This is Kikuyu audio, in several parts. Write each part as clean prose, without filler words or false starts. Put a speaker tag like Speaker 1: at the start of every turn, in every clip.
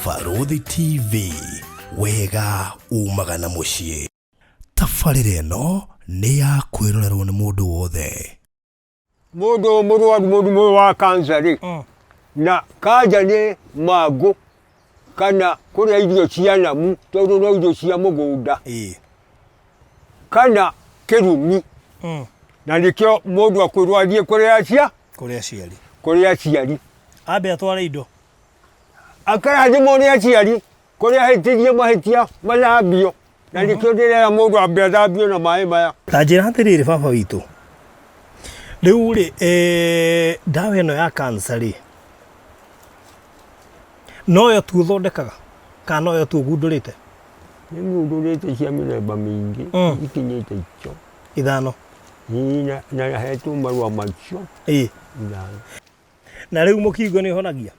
Speaker 1: Barũthi TV, wega umaga na mũciĩ. Tabarĩra ĩno nĩ ya kwĩrorerwo nĩ mũndũ wothe.
Speaker 2: Mũndũ mũrwaru mũrimũ ũyũ wa cancer rĩ, na kanja nĩ mangũ kana kũrĩa irio cia namu tondũ no irio cia mũgũnda kana kĩrumi na nĩkĩo mũndũ akwĩrwo athiĩ kũrĩ acia
Speaker 3: Kũrĩ aciari.
Speaker 2: Kũrĩ aciari.
Speaker 3: Ambe atware indo.
Speaker 2: Akarathimwo nĩ aciari kũrĩa ahĩtirie mahĩtia mathambio na nĩkĩo ndĩrera mũndũ ambe athambio na maĩ maya.
Speaker 3: Ta njĩra atĩrĩrĩ baba witũ, rĩu rĩ eh, ndawa ĩno ya cancer rĩ noyo tu ũthondekaga kana noyo tu ũgundũrĩte?
Speaker 2: Nĩ ngundũrĩte cia mĩthemba mĩingĩ ikinyĩte icio.
Speaker 3: Ithano.
Speaker 2: Ĩĩ, na hetwo marũa macio. Ithano.
Speaker 3: Na rĩu mũkingo nĩ ũhonagia?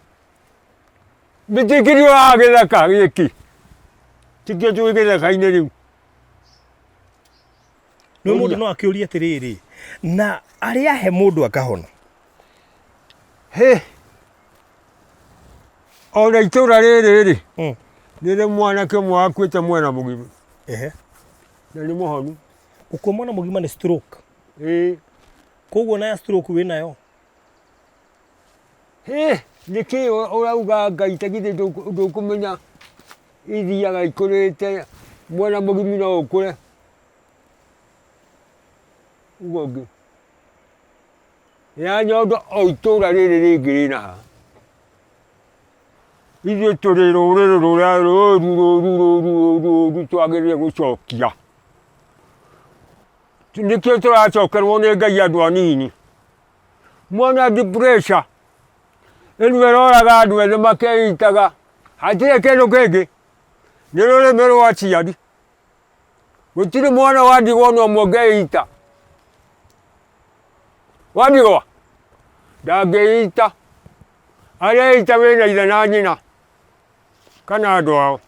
Speaker 2: Mĩtĩkĩrio ya gĩthaka gĩkĩ tikĩo twĩ gĩthaka-inĩ rĩu.
Speaker 3: Nĩ mũndũ no akĩũrie atĩrĩrĩ, na arĩa ahe mũndũ akahona?
Speaker 2: Hĩ, ona itũra rĩrĩ rĩ, nĩrĩ mwanake ũmwe wakuĩte mwena mũgima. Na nĩ mũhonu.
Speaker 3: Gũkua mwana mũgima nĩ stroke?
Speaker 2: Ĩĩ.
Speaker 3: Koguo na ya stroke wĩ nayo?
Speaker 2: Hĩ, nĩkĩ ũrauga Ngai ta githĩ ndũkũmenya ithiaga ikũrĩte mwena mũgima no ũkũre? Uga ũngĩ. Ya nyondo o itũra rĩrĩ rĩngĩ rĩna haha. Ithuĩ tũrĩ rũrĩrĩ rũrĩa rũru rũru rũru rũru rũru twagĩrĩire gũcokia. Nĩkĩo tũracokerwo nĩ Ngai andũ anini. Mwana depression ĩno ĩroraga andũ ethĩ makeitaga, hatirĩ kĩndũ kĩngĩ, nĩ rũrĩmĩ rwa aciari. Gũtirĩ mwana wa ndigwa ona ũmwe ũngĩita. Wa ndigwa ndangĩita, areita wĩna ithe na nyina kana andũ ao.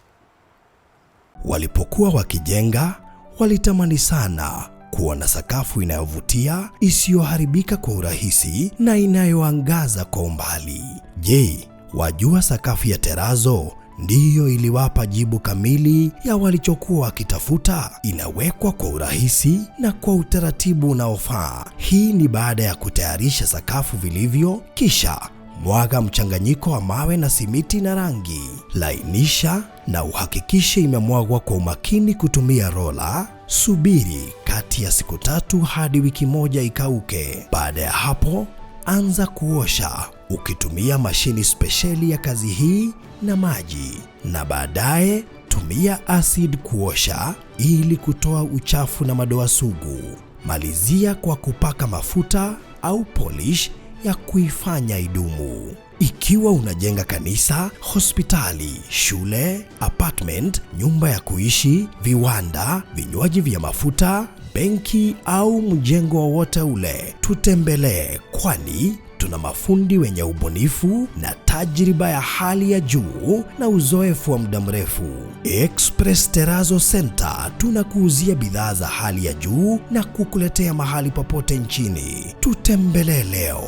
Speaker 1: Walipokuwa wakijenga, walitamani sana kuwa na sakafu inayovutia, isiyoharibika kwa urahisi na inayoangaza kwa umbali. Je, wajua sakafu ya terazo ndiyo iliwapa jibu kamili ya walichokuwa wakitafuta? Inawekwa kwa urahisi na kwa utaratibu unaofaa. Hii ni baada ya kutayarisha sakafu vilivyo, kisha mwaga mchanganyiko wa mawe na simiti na rangi. Lainisha na uhakikishe imemwagwa kwa umakini kutumia rola. Subiri kati ya siku 3 hadi wiki 1 ikauke. Baada ya hapo, anza kuosha ukitumia mashini spesheli ya kazi hii na maji, na baadaye tumia acid kuosha ili kutoa uchafu na madoa sugu. Malizia kwa kupaka mafuta au polish ya kuifanya idumu. Ikiwa unajenga kanisa, hospitali, shule, apartment, nyumba ya kuishi, viwanda, vinywaji vya mafuta, benki au mjengo wowote ule, tutembelee, kwani tuna mafundi wenye ubunifu na tajriba ya hali ya juu na uzoefu wa muda mrefu. Express Terrazzo Center tunakuuzia bidhaa za hali ya juu na kukuletea mahali popote nchini. Tutembelee leo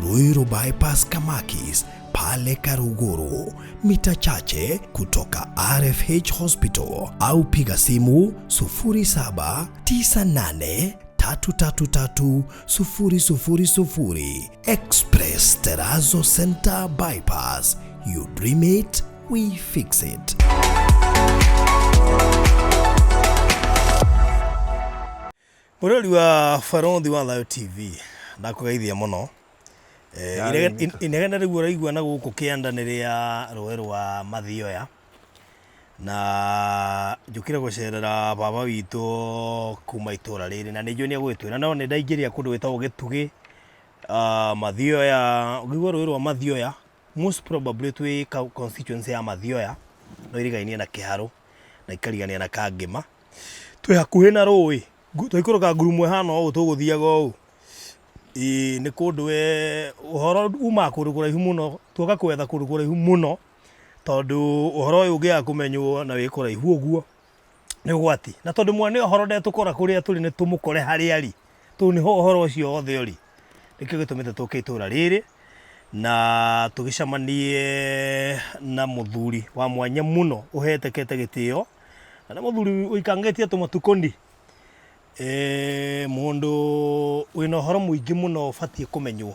Speaker 1: Ruiru Bypass Kamakis pale Karuguru, mita chache kutoka RFH Hospital, au piga simu sufuri saba tisa nane tatu tatu tatu sufuri sufuri sufuri. Express Terrazzo Center Bypass. You dream it, we fix it.
Speaker 3: Mũrori wa Barothi wa Thayo TV, ndakũgeithia mũno. Inegene rĩu ũraigua na gũkũ kĩanda nĩ rĩa rũĩ rwa Mathioya. Na njũkire gũcerera baba witũ kuma itũra rĩrĩ na nĩ njũĩ nĩ egũgĩtwĩra, no nĩ ndaingĩria kũndũ gwĩtagwo Gĩtugĩ, Mathioya, ũngĩigua rũĩ rwa Mathioya, most probably twĩ constituency ya Mathioya, no irigainie na Kĩharũ na ikarigania na Kangĩma. Twĩ hakuhĩ na rũĩ, twaikũrũka ngurumo ĩhana ũũ tũgũthiaga ũũ. Ĩĩ nĩ kũndũ we ũhoro umaga kũndũ kũraihu mũno, tuoka kwetha kũndũ kũraihu mũno, tondũ ũhoro ũyũ ũngĩaga kũmenywo na wĩ kũraihu ũguo, nĩ ũgwati. Na tondũ mwene ũhoro ndetũkora kũrĩa tũrĩ nĩ tũmũkore harĩa arĩ, tondũ nĩho ũhoro ũcio wothe ũrĩ, nĩkĩo gĩtũmĩte tũke itũra rĩrĩ. Na tũgĩcemanie na mũthuri wa mwanya mũno ũhetekete gĩtĩo, na nĩ mũthuri ũikangĩtie tũmatukũni, mũndũ wĩna ũhoro mũingĩ mũno ũbatiĩ kũmenywo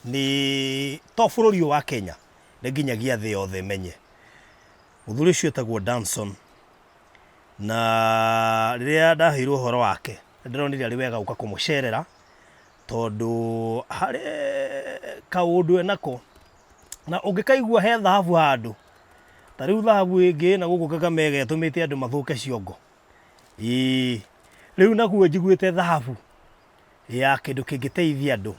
Speaker 3: nĩ to bũrũri ũyũ wa Kenya, nĩ nginyagia thĩ yothe ĩmenye. Mũthuri ũcio etagwo Danson, na rĩrĩa ndaheirwo ũhoro wake, nĩ ndĩronire arĩ wega gũka kũmũcerera Tondũ harĩ kaũndũ enako, na ũngĩkaigua he thahabu handũ, ta rĩu thahabu ĩngĩ ĩna gũkũ Kakamega ĩtũmĩte andũ mathũke ciongo, ĩĩ, rĩu naguo njiguĩte thahabu ya kĩndũ kĩngĩteithia andũ,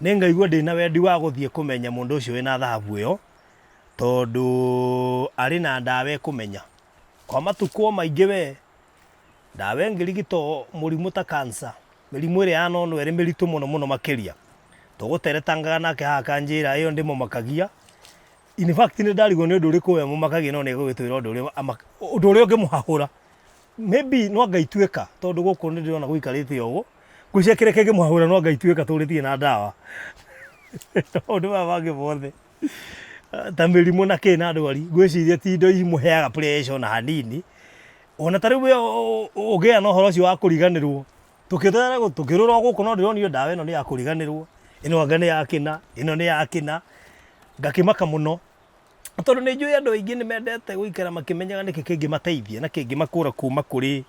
Speaker 3: nĩ ngaigua ndĩna wendi wa gũthiĩ kũmenya mũndũ ũcio wĩna thahabu ĩyo, tondũ arĩ na ndawa ĩkũmenya. Kwa matukũ o maingĩ we, ndawa ĩngĩrigita mũrimũ ta cancer. Mĩrimũ ĩrĩa yanonwo ĩrĩ mĩritũ mũno mũno makĩria. Tũgũteretangaga nake haha akanjĩra ĩyo ndĩmũmakagia. In fact nĩ ndarigwo nĩ ũndũ ũrĩkũ we ũmũmakagia no nĩ egũgĩtwĩra ũndũ ũrĩa ũndũ ũrĩa ũngĩmũhahũra. Maybe no anga ituĩka tondũ gũkũ nĩ ndĩrona gũikarĩte ũũ, ngwĩciria kĩrĩa kĩngĩmũhahũra no anga ituĩka tũrĩtie na ndawa. Maũndũ maya mangĩ mothe ta mĩrimũ na kĩ na ndwari, ngwĩciria ti indo imũheaga pressure ona hanini. Ona ta rĩu we ũngĩgĩa na ũhoro ũcio wa kũriganĩrwo, tũkĩrũra o gũkũ no ndĩronio ndawa ĩno nĩ ya kũriganĩrwo, ĩno anga nĩ ya kĩna, ĩno nĩ ya kĩna, ngakĩmaka mũno. Tondũ nĩ njũĩ andũ aingĩ nĩ mendete gũikara makĩmenyaga nĩkĩ kĩngĩmateithia na kĩngĩmakũra kuma kũrĩ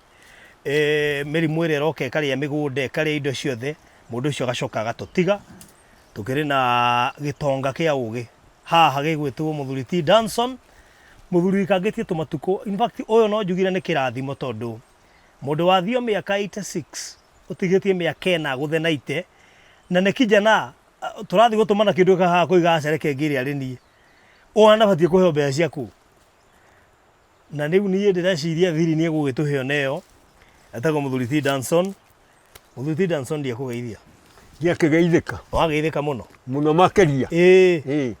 Speaker 3: mĩrimũ ĩrĩa ĩroka ĩkarĩa mĩgũnda, ĩkarĩa indo ciothe, mũndũ ũcio agacoka agatũtiga tũkĩrĩ na gĩtonga kĩa ũgĩ haha gĩgwĩtwo mũthuri ti Danson. Mũthuri wĩkangĩtie tũmatukũ, in fact ũyũ no njugire nĩ kĩrathimo tondũ mũndũ wathio mĩaka 86 ũtigĩtie mĩaka ĩna agũthe na ite, na nĩ kijana tũrathiĩ gũtũmana kĩndũ haha kũiga aca reke ngĩre arĩ niĩ. Ũyũ anabatiĩ kũheo mbeca cia kũ? Na rĩu niĩ ndĩreciria thiri nĩ egũgĩtũhe ona ĩyo, etagwo mũthuri ti Danson. Mũthuri ti Danson ndiekũgeithia.
Speaker 2: Ndiakĩgeithĩka.
Speaker 3: Wageithĩka mũno?
Speaker 2: Mũno makĩria.
Speaker 3: Ĩĩ.
Speaker 2: Ĩĩ.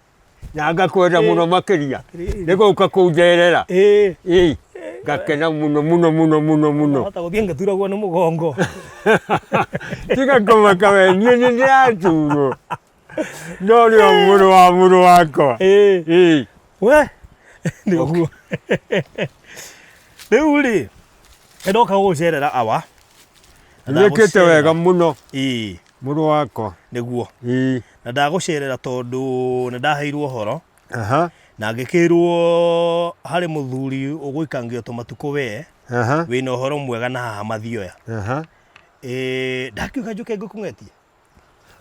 Speaker 2: Na ngakwenda mũno makĩria. Nĩ gũka kũnjerera.
Speaker 3: Ĩĩ.
Speaker 2: Ĩĩ. Ngakena mũno mũno mũno mũno mũno.
Speaker 3: Hota gũthiĩ ngĩturagwo nĩ mũgongo.
Speaker 2: Tiga kũmaka we, niĩ nĩ ndĩraturwo. No nĩ o mũrũ wa mũrũ wakwa.
Speaker 3: Ĩĩ.
Speaker 2: Ĩĩ.
Speaker 3: We, nĩ ũguo. Rĩu rĩ, nĩ ndoka gũgũcerera awa.
Speaker 2: Wĩkĩte wega mũno.
Speaker 3: Ĩĩ.
Speaker 2: Mũrũ wakwa.
Speaker 3: Nĩguo.
Speaker 2: Ĩĩ.
Speaker 3: Na ndagũcerera tondũ nĩ ndaheirwo ũhoro.
Speaker 2: Aha.
Speaker 3: Na ngĩkĩrwo harĩ mũthuri ũgũikangio tũmatukũ we.
Speaker 2: Aha.
Speaker 3: Wĩna ũhoro mwega na haha Mathioya.
Speaker 2: Aha.
Speaker 3: Ĩĩ ndakiuga njũke ngũkũng'etie.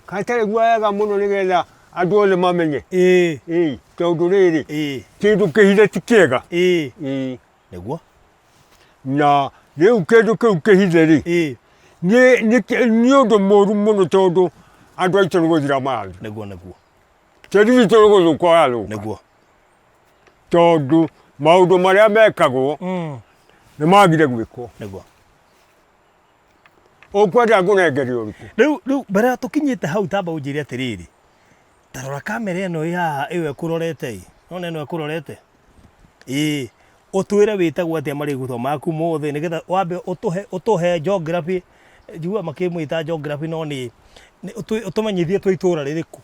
Speaker 2: Katarĩ wega mũno nĩgetha andũ othe mamenye.
Speaker 3: Ĩĩ.
Speaker 2: Ĩĩ tondũ rĩrĩ.
Speaker 3: Ĩĩ.
Speaker 2: Kĩndũ kĩhithe ti kĩega.
Speaker 3: Ĩĩ.
Speaker 2: Ĩĩ.
Speaker 3: Nĩguo.
Speaker 2: Na rĩu kĩndũ kĩu kĩhithe rĩ,
Speaker 3: Ĩĩ.
Speaker 2: nĩ nĩ nĩ ũndũ mũru mũno tondũ andũ aitũ nĩ gũthira marathira.
Speaker 3: Nĩguo nĩguo.
Speaker 2: Tĩri witũ nĩ gũthũka ũrathũka.
Speaker 3: Nĩguo.
Speaker 2: Tondũ maũndũ marĩa mekagwo nĩ magire gwĩkwo.
Speaker 3: Nĩguo.
Speaker 2: Ũkwenda ngũnengere ũrĩkũ?
Speaker 3: Rĩu rĩu mbere ya tũkinyĩte hau tamba ũnjĩre atĩrĩrĩ, ta rora kamera ĩno ĩ haha ĩyo ĩkũrorete ĩ, nĩwona ĩno ĩkũrorete? Ĩĩ, ũtwĩre wĩtagwo atĩa marĩgũtwa maku mothe nĩgetha wambe ũtũhe ũtũhe geography, njiguaga makĩmĩta geography no nĩ ũtũmenyithie twĩ itũra rĩrĩkũ?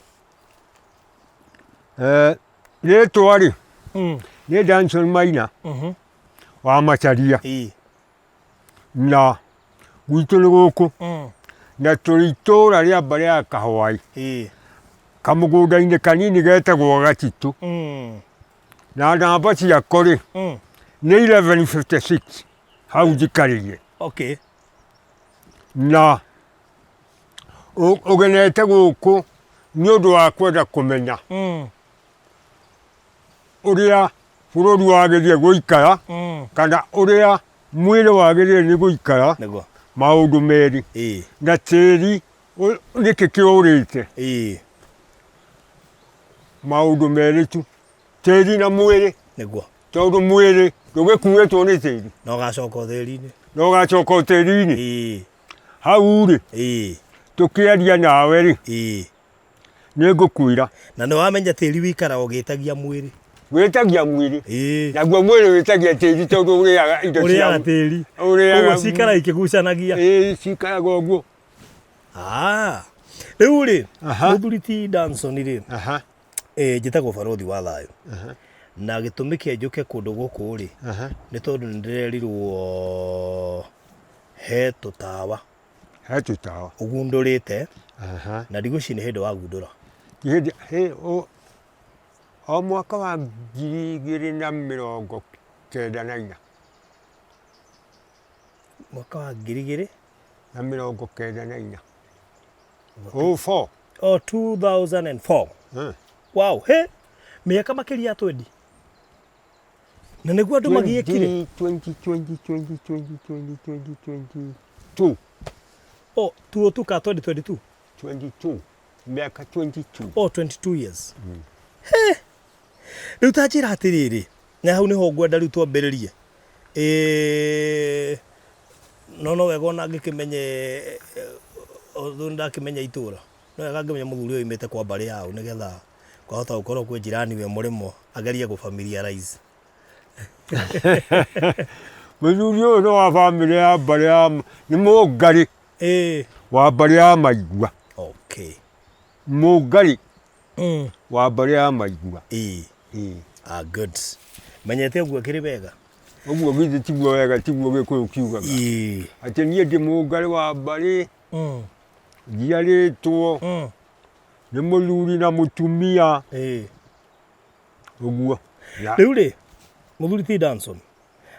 Speaker 2: Rĩtwa rĩ, nĩ Danson Maina wa Macharia.
Speaker 3: Ĩĩ.
Speaker 2: Na gwitũ nĩ gũkũ na tũrĩ itũra rĩa mbarĩ ya Kahwaĩ kamũgũnda-inĩ kanini getagwo Gatitũ na namba ciako rĩ nĩ 1156 hau njikarĩire. Na ũgenete gũkũ nĩ ũndũ wa kwenda kũmenya ũrĩa bũrũri wagĩrĩire gũikara kana ũrĩa mwĩrĩ wagĩrĩire nĩ gũikara
Speaker 3: Nĩguo.
Speaker 2: maũndũ merĩ na tĩri nĩkĩ kĩũrĩte maũndũ merĩ tu tĩri na mwĩrĩ.
Speaker 3: Nĩguo.
Speaker 2: Tondũ mwĩrĩ ndũgĩkuĩtwo nĩ tĩri.
Speaker 3: Na ũgacoka o tĩri-inĩ.
Speaker 2: Na ũgacoka o tĩri-inĩ. Hau rĩ, tũkĩaria nawe rĩ, Nĩ ngũkwĩra.
Speaker 3: Na nĩ wamenya tĩri wĩikaraga ũgĩtagia mwĩrĩ.
Speaker 2: Wĩtagia mwĩrĩ.
Speaker 3: Ĩĩ.
Speaker 2: Naguo mwĩrĩ wĩtagia tĩri tondũ ũrĩaga indo cia.
Speaker 3: Ũrĩaga tĩri.
Speaker 2: Ũrĩaga.
Speaker 3: Koguo cikaraga ikĩgucanagia.
Speaker 2: Ĩĩ cikaraga ũguo.
Speaker 3: Ah. Rĩu rĩ,
Speaker 2: Aha.
Speaker 3: mũthuri ti Danson rĩ,
Speaker 2: Aha.
Speaker 3: Ĩĩ, njĩtagwo Barũthi wa Thayũ. Na gĩtũmi kĩa njũke kũndũ gũkũ rĩ, nĩ tondũ nĩ ndĩrerirwo he tũtawa
Speaker 2: He tũtawa.
Speaker 3: Ũgundũrĩte na ndigwĩciria nĩ hĩndĩ wagundũra.
Speaker 2: Ti hĩndĩ, o mwaka wa 2094.
Speaker 3: Mwaka wa ngiri igĩrĩ?
Speaker 2: Na 94. Oh, four.
Speaker 3: Oh, 2004. Wow, he mĩaka makĩria ya 20. Na nĩguo andũ magiĩkire.
Speaker 2: 20, 20, 20, 20, 20, 20, 22.
Speaker 3: Oh, 202 ka 2022.
Speaker 2: 22. Mĩaka 22.
Speaker 3: Oh, 22 years. He. Rĩu ta njĩra atĩrĩrĩ, na hau nĩho ngwenda rĩu twambĩrĩrie. Ĩĩ no no wega ona ngĩkĩmenye although nĩndakĩmenya itũra, no wega ngĩmenye mũthuri ũyũ oimĩte kwa mbarĩ yaũ nĩgetha kwahota gũkorwo kwĩ jirani wĩ mũrĩmo agerie gũ familiarize.
Speaker 2: Mũthuri ũyũ nĩ wa bamĩrĩ ya mbarĩ ya nĩ Mũngarĩ wa mbarĩ ya Maigua.
Speaker 3: Okay.
Speaker 2: Mũngarĩ wa mbarĩ ya Maigua.
Speaker 3: Ĩĩ. Ah, good. Menyete ũguo kĩrĩ wega.
Speaker 2: Ũguo githĩ tiguo wega tiguo Gĩkũyũ kiugaga.
Speaker 3: Ĩĩ.
Speaker 2: Atĩ niĩ ndĩ Mũngarĩ wa mbarĩ njiarĩtwo nĩ mũthuri na mũtumia.
Speaker 3: Ĩĩ.
Speaker 2: Ũguo.
Speaker 3: Rĩu rĩ, mũthuri ti Danson,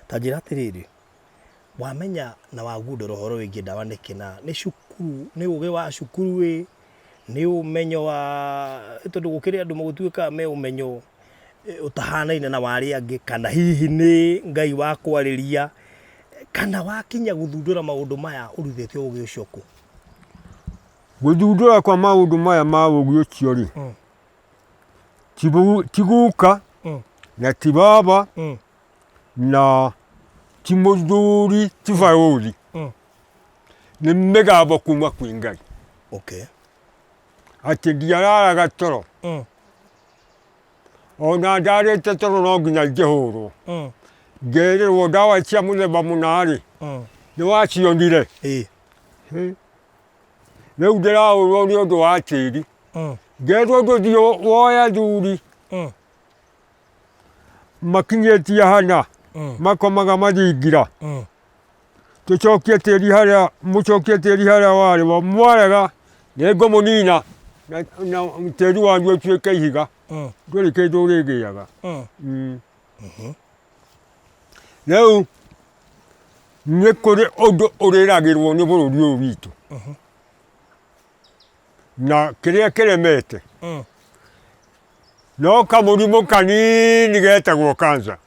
Speaker 3: ta njĩra atĩrĩrĩ, wamenya na wagundũra ũhoro wĩgiĩ ndawa nĩkĩ na nĩ cukuru, nĩ ũgĩ wa cukuru ĩ, nĩ ũmenyo wa, tondũ gũkĩrĩ andũ gũtuĩkaga me ũmenyo ũtahanaine na wa arĩa angĩ, kana hihi nĩ Ngai wakwarĩria, kana wakinya gũthundũra maũndũ maya ũrutĩte ũgĩ ũcio kũ?
Speaker 2: Gũthundũra kwa maũndũ maya ma ũgĩ ũcio rĩ, ti guka na ti baba na ti mũthuri ti barũthi nĩ mĩgambo kuma kwĩ Ngai. Atĩ ndiararaga toro ona ndarĩte toro no nginya ingĩhũrwo ngerĩrwo ndawa cia mũthemba mũna rĩ nĩ wacionire. Rĩu ndĩrahũrwo nĩ ũndũ wa tĩri ngerwo ndũthiĩ woe athuri makinyĩtie hana makomaga mathingira tũcokie tĩri harĩa mũcokie tĩri harĩa warĩ wa mwarega nĩ ngũmũnina na tĩri wanyu ũtuĩke ihiga ndũrĩ kĩndũ ũrĩgĩaga. Rĩu nĩ kũrĩ ũndũ ũrĩragĩrwo nĩ bũrũri ũyũ witũ na kĩrĩa kĩremete no kamũrimũ kanini getagwo cancer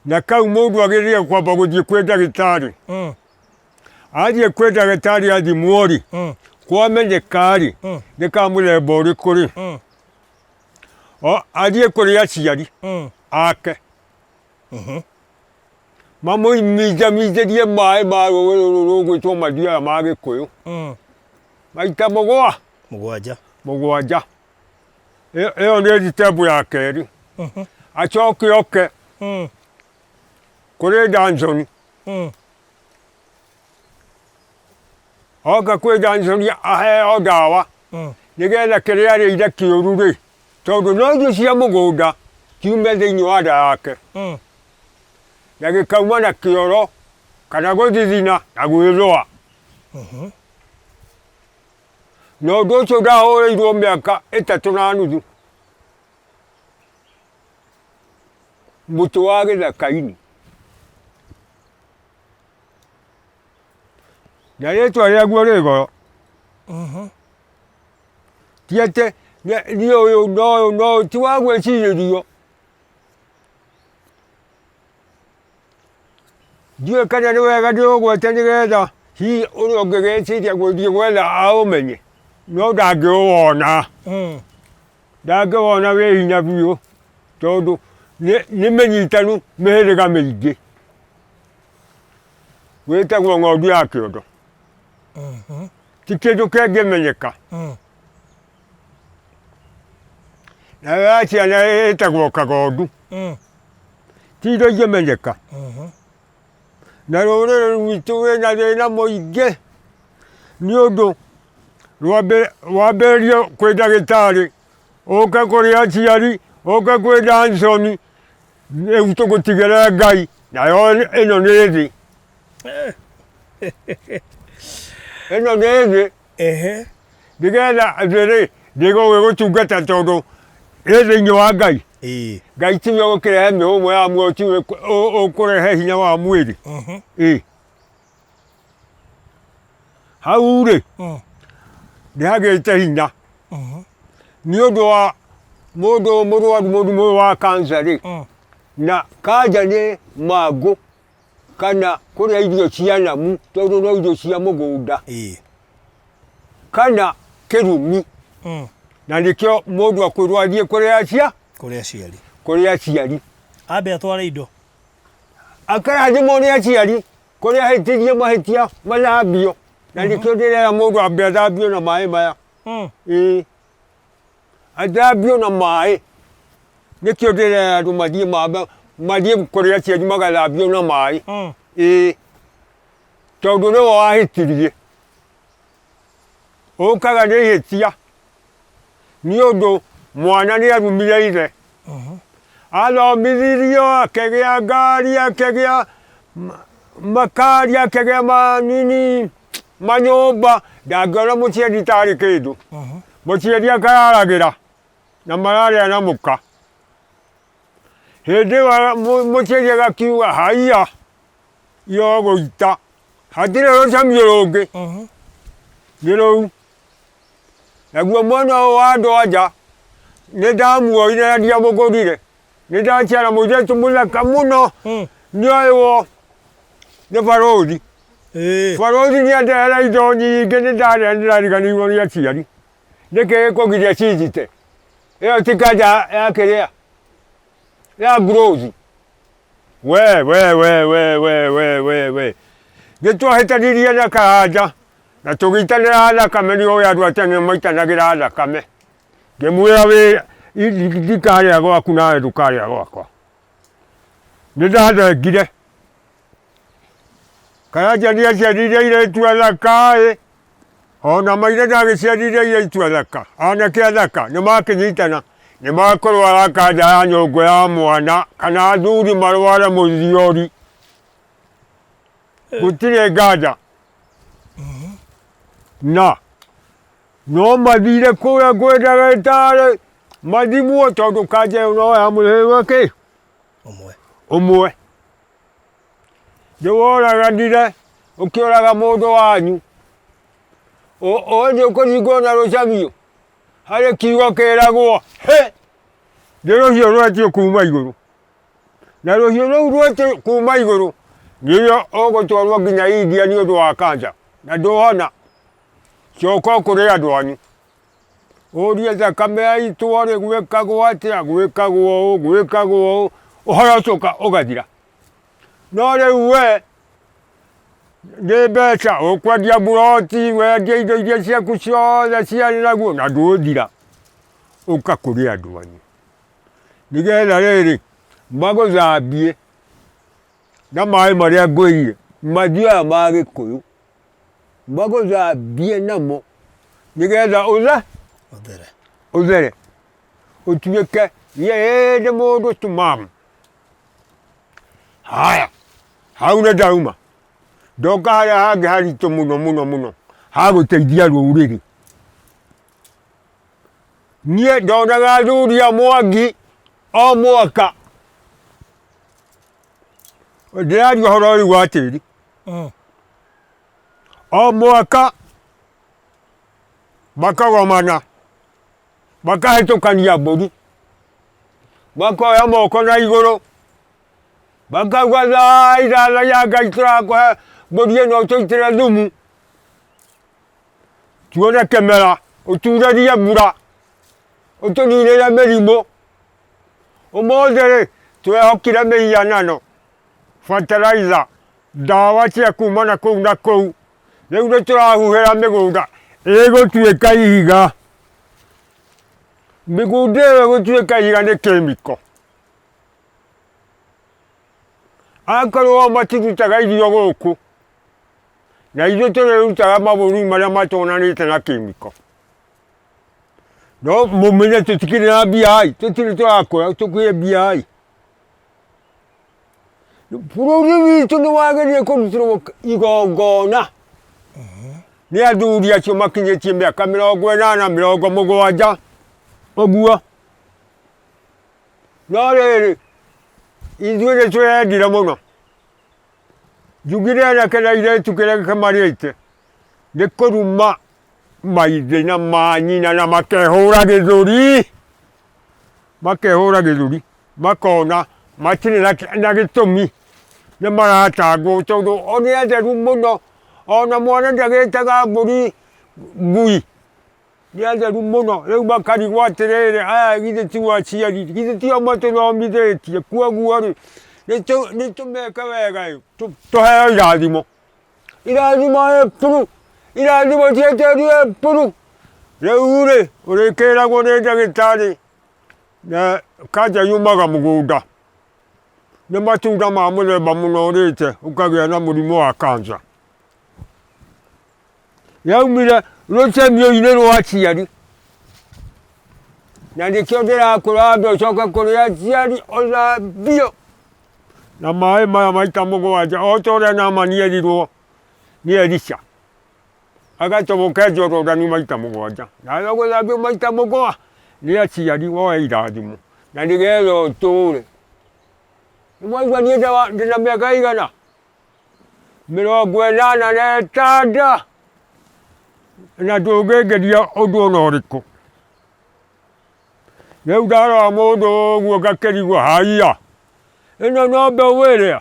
Speaker 2: na kau mũndũ agĩrĩire kwamba gũthiĩ kwĩ ndagĩtarĩ athiĩ kwĩ ndagĩtarĩ athimwo rĩ kwamenyeka rĩ nĩ ka mũthemba ũrĩkũ rĩ athiĩ kũrĩ aciari ake mamũminjaminjĩrie maĩ ma rũĩ rũrũ rũgwĩtwo Mathioya ma Gĩkũyũ maita mũgwa
Speaker 3: Mũgwanja.
Speaker 2: Mũgwanja. Ĩyo nĩ thitembũ ya kerĩ. Acoke oke kũrĩ Danson. Oka kwĩ Danson aheo ndawa nĩgetha kĩrĩa arĩire kĩũru rĩ, tondũ no irio cia mũgũnda kiume thĩinĩ wa nda yake na gĩkauma na kĩoro kana gũthithina na gwĩthũa. Na ũndũ ũcio ndahũrĩirwo mĩaka 3.5 mũtĩ wa gĩthaka-inĩ. Na rĩtwa rĩaguo rĩ goro. Ti atĩ niĩ ũyũ na ũyũ na ũyũ ti wa gwĩcirĩrio. Ndiũĩ kana nĩ wega ndĩũgwete nĩgetha hihi ũrĩa ũngĩgeciria gũthiĩ gwetha aũmenye, no ndangĩũwona. Ndangĩwona wĩ hinya biũ, tondũ nĩ mĩnyitanu mĩhĩrĩga mĩingĩ. Wĩtagwo ng'ondu ya kĩondo. Ti kĩndũ kĩngĩmenyeka. Nayo ya ciana ĩtagwo kagondu. Ti indo ingĩmenyeka. Na rũrĩrĩ rwitũ rwĩna thĩna mũingĩ nĩ ũndũ rwambĩrĩrio kwĩ ndagĩtarĩ. Ũke kũrĩ aciari, ũke kwĩ Dansoni, rĩu tũgũtigĩre Ngai, nayo ĩno nĩ thĩ. Ĩno nĩ thĩ.
Speaker 3: Ehe.
Speaker 2: Nĩgetha thĩ rĩ, ndĩgũgĩgũtungata tondũ ĩ thĩinĩ wa Ngai.
Speaker 3: Ĩĩ.
Speaker 2: Ngai tiwe ũkĩrehe mĩhũmũ ya muoyo, tiwe ũkũrehe hinya wa mwĩrĩ. Ĩĩ. Hau rĩ, nĩ hagĩte hinya nĩ ũndũ wa mũndũ mũrwaru mũrimũ ũyũ wa cancer rĩ, na kanja nĩ mangũ kana kũrĩa irio cia namu tondũ no irio cia mũgũnda
Speaker 3: Ĩĩ.
Speaker 2: kana kĩrumi na nĩkĩo mũndũ akwĩrwo athiĩ kũrĩ acia
Speaker 3: Kũrĩ aciari.
Speaker 2: kũrĩ aciari
Speaker 3: Ambe atware indo.
Speaker 2: Akarathimwo nĩ aciari kũrĩa ahĩtirie mahĩtia mathambio na nĩkĩo ndĩrera mũndũ ambe athambio na maĩ maya. Ĩĩ athambio na maĩ nĩkĩo ndĩrera andũ mathiĩ mambe mathiĩ kũrĩ aciari magathambio na maĩ. Ĩĩ tondũ nĩwe wahĩtirie. Ũkaga nĩ ihĩtia nĩ ũndũ mwana nĩ arumire ithe. Athomithirio akĩgĩa ngari akĩgĩa makari akĩgĩa manini manyũmba ndangĩona mũciari tarĩ kĩndũ. Mũciari akararagĩra na mararĩa na mũka. Hĩndĩ ĩyo mũciari agakiuga haiya yogũita hatirĩ rũcamio rũngĩ nĩ rũu. Naguo mwena ũyũ wa andũ a nja nĩ ndamuoire na ndiamũgũrire, nĩ ndaciara mũirĩtu mũthaka mũno nĩoywo nĩ barũthi. Barũthi nĩ andehera indo nyingĩ nĩ ndarĩa nĩ ndariganĩirwo nĩ aciari. Nĩkĩ gĩkũgiria cinjite? Ĩyo ti kanja ya kĩrĩa ya growth. We we we we we we we we nĩ twahĩtanirie na karanja na tũgĩitanĩra thakame nĩ ũĩ andũ a tene maitanagĩra thakame ngĩmwĩra wĩ ndikarĩa gwaku nawe ndũkarĩa gwakwa nĩ ndathengire karanja nĩ aciarire airĩtu athaka ĩ Ona maithe ndagĩciarire airĩtu athaka, anake athaka, nĩ makĩnyitana, nĩ makũrwara kanja ya nyũngũ ya mwana, kana athuri marware mũthiori. Gũtirĩ nganja. Na no mathire kũrĩa kwĩ ndagĩtarĩ mathimwo tondũ kanja ĩyo no ya mũhĩrĩga kĩ?
Speaker 3: Ũmwe.
Speaker 2: Ũmwe. Nĩ woraganire ũkĩũraga mũndũ wanyu. Ũĩ nĩ ũkũringwo na rũcamio harĩ kiugo kĩragwo hĩ, nĩ rũhiũ rwetio kuma igũrũ. Na rũhiũ rũu rwetio kuma igũrũ nĩruo ũgũtwarwo nginya India nĩ ũndũ wa kanja na ndũhona. Coka o kũrĩ andũ anyu. Ũrie thakame yaitwo-rĩ gwĩkagwo atĩa, gwĩkagwo ũũ, gwĩkagwo ũũ, ũhoro ũcio ũgathira. No rĩu we nĩ mbeca ũkwendia mburoti, wendie indo iria ciaku ciothe ciarĩ naguo na ndũthira, ũka kũrĩ andũ anyu. Nĩgetha rĩrĩ magũthambie na maĩ marĩa ngwĩrire, mathiaga ma gĩkũyũ. Magũthambie namo nĩgetha ũthe
Speaker 3: Ũthere.
Speaker 2: Ũthere ũtuĩke niĩ nĩ mũndũ timamu. Haya, hau nĩ ndauma ndoka harĩa hangĩ haritũ mũno mũno mũno ha gũteithia rũrĩrĩ. Niĩ ndonaga athuri a Mwangi o mwaka ndĩraria ũhoro ũyũ wa tĩri. O mwaka makagomana makahĩtũkania mbũri, makoya moko na igũrũ, makauga thai thathaiya Ngai tũrakũhe mbũri ĩno ũtũitĩre thumu, tuone kĩmera, ũturĩrie mbura, ũtũninĩre mĩrimũ. Ũmũthĩ rĩ, twehokire mĩhianano. Fertilizer, ndawa cia kuma na kũu na kũu, rĩu nĩ tũrahuhĩra mĩgũnda ĩgũtuĩka ihiga. Mĩgũnda ĩyo ĩgũtuĩka ihiga nĩ chemical. Akorwo o matirutaga irio gũkũ, na ithuĩ tũrĩrutaga mabũrũri marĩa matonanĩte na chemical. No mũmenye tũtikĩrĩ na mbia ĩ, tũtirĩ tũrakũra tũkĩgĩe mbia ĩ. Bũrũri witũ nĩ wagĩrĩire kũrutĩrwo igongona nĩ athuri acio makinyĩtie mĩaka 80, 70 ũguo. No rĩrĩ, ithuĩ nĩ twĩyendire mũno. Njugire anake na airĩtu kĩrĩa kĩmarĩte nĩ kũruma maithe na manyina na makehũra gĩthũri, makehũra gĩthũri, makona matirĩ na gĩtũmi nĩ maratangwo tondũ o nĩ atheru mũno, ona mwana ndagĩtaga mbũri ngui. Nĩ atheru mũno, rĩu makarigwo atĩrĩrĩ, aya githĩ tio aciari, githĩ tio matũthomithĩtie, kwoguo rĩ, nĩ tũmeke wega ĩ, tũheo irathimo. Irathimo ĩ puru, irathimo cia tĩri ĩ puru. Rĩu rĩ, ũrĩkĩragwo nĩ ndagĩtarĩ na kanja yumaga mũgũnda, nĩ matunda ma mũthemba mũna ũrĩte ũkagĩa na mũrimũ wa kanja. Yaumire rũcemio-inĩ rwa aciari. Na nĩkĩo ndĩrakwĩra wambe ũcoke kũrĩ aciari ũthambio na maĩ maya maita mũgwanja o ta ũrĩa Naamani erirwo nĩ Elisha. Agatoboke Jorodani maita mũgwanja. Nawe ũgũthambio maita mũgwanja nĩ aciari woe irathimo na nĩgetha ũtũre. Nĩwaigua niĩ ndĩna mĩaka ĩigana? 86 na ndũngĩngeria ũndũ ona ũrĩkũ. Rĩu ndarora mũndũ ũguo ngakĩrigwo haiya, ĩno no mbeũ ĩrĩa?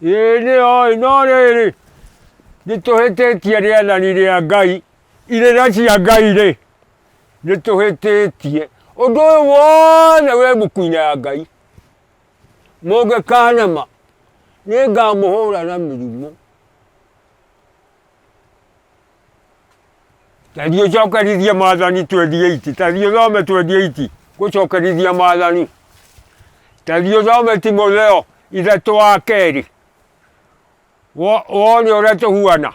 Speaker 2: Ĩĩ nĩyo ĩ, no rĩrĩ, nĩ tũhĩtĩtie rĩathani rĩa Ngai, irĩra cia Ngai rĩ, nĩ tũhĩtĩtie. Ũndũ ũyũ wothe wĩ mbuku-inĩ ya Ngai. Mũngĩkanema, nĩngamũhũra na mĩrimũ. Ta thiĩ ũcokerithie maathani 28, ta thiĩ ũthome 28, gũcokerithia maathani. Ta thiĩ ũthome Timotheo 3:2, wone ũrĩa tũhuana.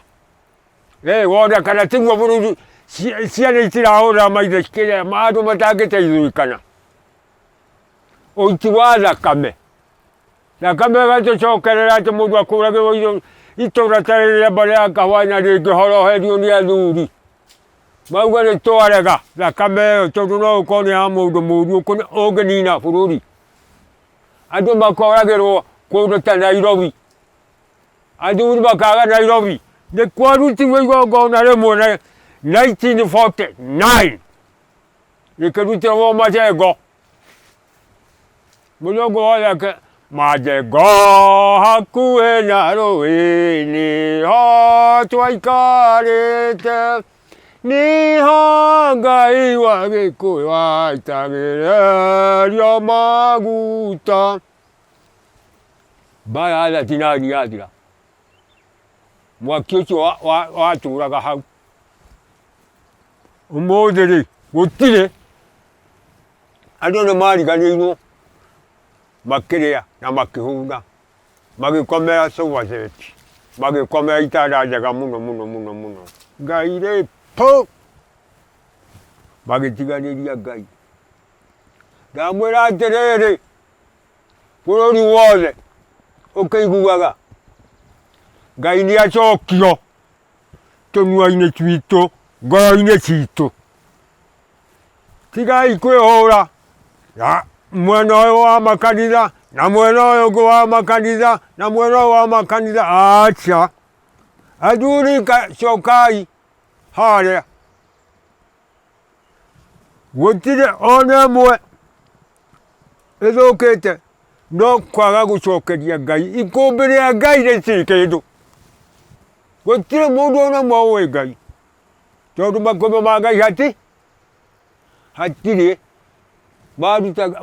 Speaker 2: Wone kana tiguo bũrũri, ciana itirahũra maithe kĩrĩa andũ matangĩteithũrĩkana. Ũiti wa thakame, thakame ĩgatũcokerera atĩ mũndũ akũragĩrwo itũra ta rĩrĩa mbarĩ ya Kahwanya rĩngĩhoroherio nĩ athuri, mauge nĩ twarega thakame ĩyo tondũ no ĩkorwo nĩ ya mũndũ mũru ũngĩnina bũrũri. Andũ makoragĩrwo kũndũ ta Nairobi, athuri makaga Nairobi, nĩ kwarutirwo igongona rĩmwe 1949 rĩkĩrutĩrwo Majengo. Mũthũngũ wothe ake Majengo hakuhĩ na rũĩ nĩho twaikarĩte, nĩho Ngai wa Gĩkũyũ aitagĩrĩrio maguta. Mbara ya 39 yathira, mwaki ũcio watũraga hau. Ũmũthĩ rĩ, gũtirĩ. Andũ nĩ mariganĩirwo makĩrĩa na makĩhũna, magĩkomera sofa set, magĩkomera itanda njega mũno mũno mũno mũno. Ngai rĩ pũ! Magĩtiganĩria Ngai. Ndamwĩra atĩrĩrĩ, bũrũri wothe ũkĩiguaga, Ngai nĩ acokio tũnua-inĩ twitũ, ngoro-inĩ citũ. Tigai kwĩhũra na mwena ũyũ wa makanitha na mwena ũyũ ũngĩ wa makanitha na mwena ũyũ wa makanitha, aca. Athuri cokai harĩa. Gũtirĩ ona ĩmwe ĩthũkĩte no kwaga gũcokeria Ngai. Ikũmbĩ rĩa Ngai rĩtirĩ kĩndũ. Gũtirĩ mũndũ ona ũmwe ũĩ Ngai. Tondũ makũmbĩ ma Ngai hatirĩ, marutaga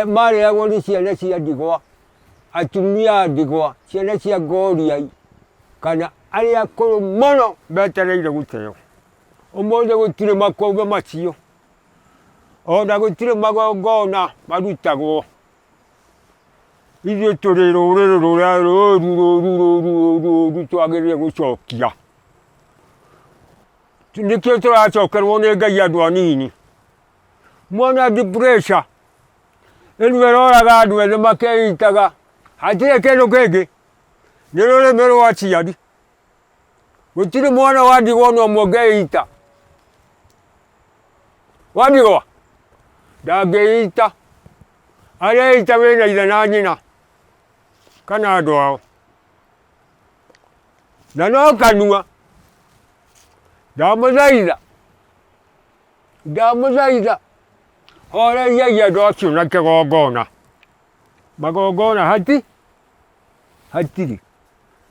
Speaker 2: marĩagwo nĩ ciana cia ndigwa, atumia a ndigwa, ciana cia ngoriai, kana arĩa akũrũ mũno metereire gũteo. Ũmũthĩ gũtirĩ makũmbĩ macio, ona gũtirĩ magongona marutagwo. Ithuĩ tũrĩ rũrĩrĩ rũrĩa rũru rũru rũru rũru rũru twagĩrĩire gũcokia. Nĩkĩo tũracokerwo nĩ Ngai andũ anini. Mwana depression ĩno ĩroraga andũ ethĩ makeitaga hatirĩ kĩndũ kĩngĩ nĩ rũrĩmĩ rwa aciari. Gũtirĩ mwana wa ndigwa ona ũmwe ũngĩita. Wa ndigwa ndangĩita, areita wĩna ithe na nyina kana andũ ao. Na no kanua ndamũthaitha ndamũthaitha horeriai andũ acio na kĩgongona. Magongona hati hatirĩ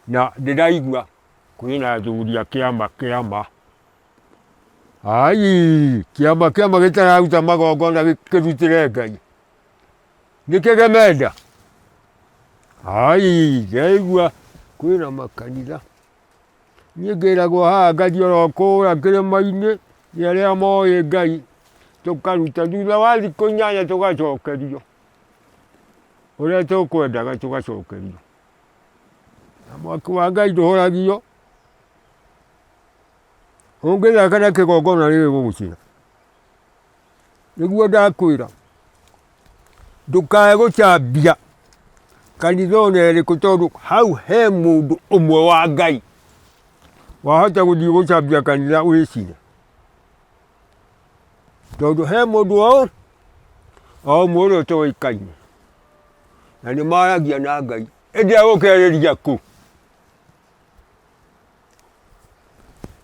Speaker 2: na ndĩraigua kwĩna athuri a kĩama kĩama. Ai kĩama kĩama gĩtararuta magongona kĩrutĩre Ngai nĩ kĩgemenda? Ai ndĩraigua kwĩna makanitha. Niĩ ngĩragwo haha ngathiĩ oro kũrĩa kĩrĩma-inĩ nĩ arĩa moĩ Ngai, tũkaruta thutha wa thikũ inyanya tũgacokerio, ũrĩa tũkwendaga tũgacokerio. Na mwaki wa Ngai ndũhoragio, ũngĩthaka na kĩgongona nĩ gĩgũgũcina. Nĩguo ndakwĩra, ndũkae gũcambia kanitha ona ĩrĩkũ tondũ hau he mũndũ ũmwe wa Ngai wahota gũthiĩ gũcambia kanitha wĩcine. Tondũ he mũndũ o ũmwe ũrĩa ũtoĩkaine na nĩ maragia na Ngai ĩndĩ egũkĩarĩria kũ?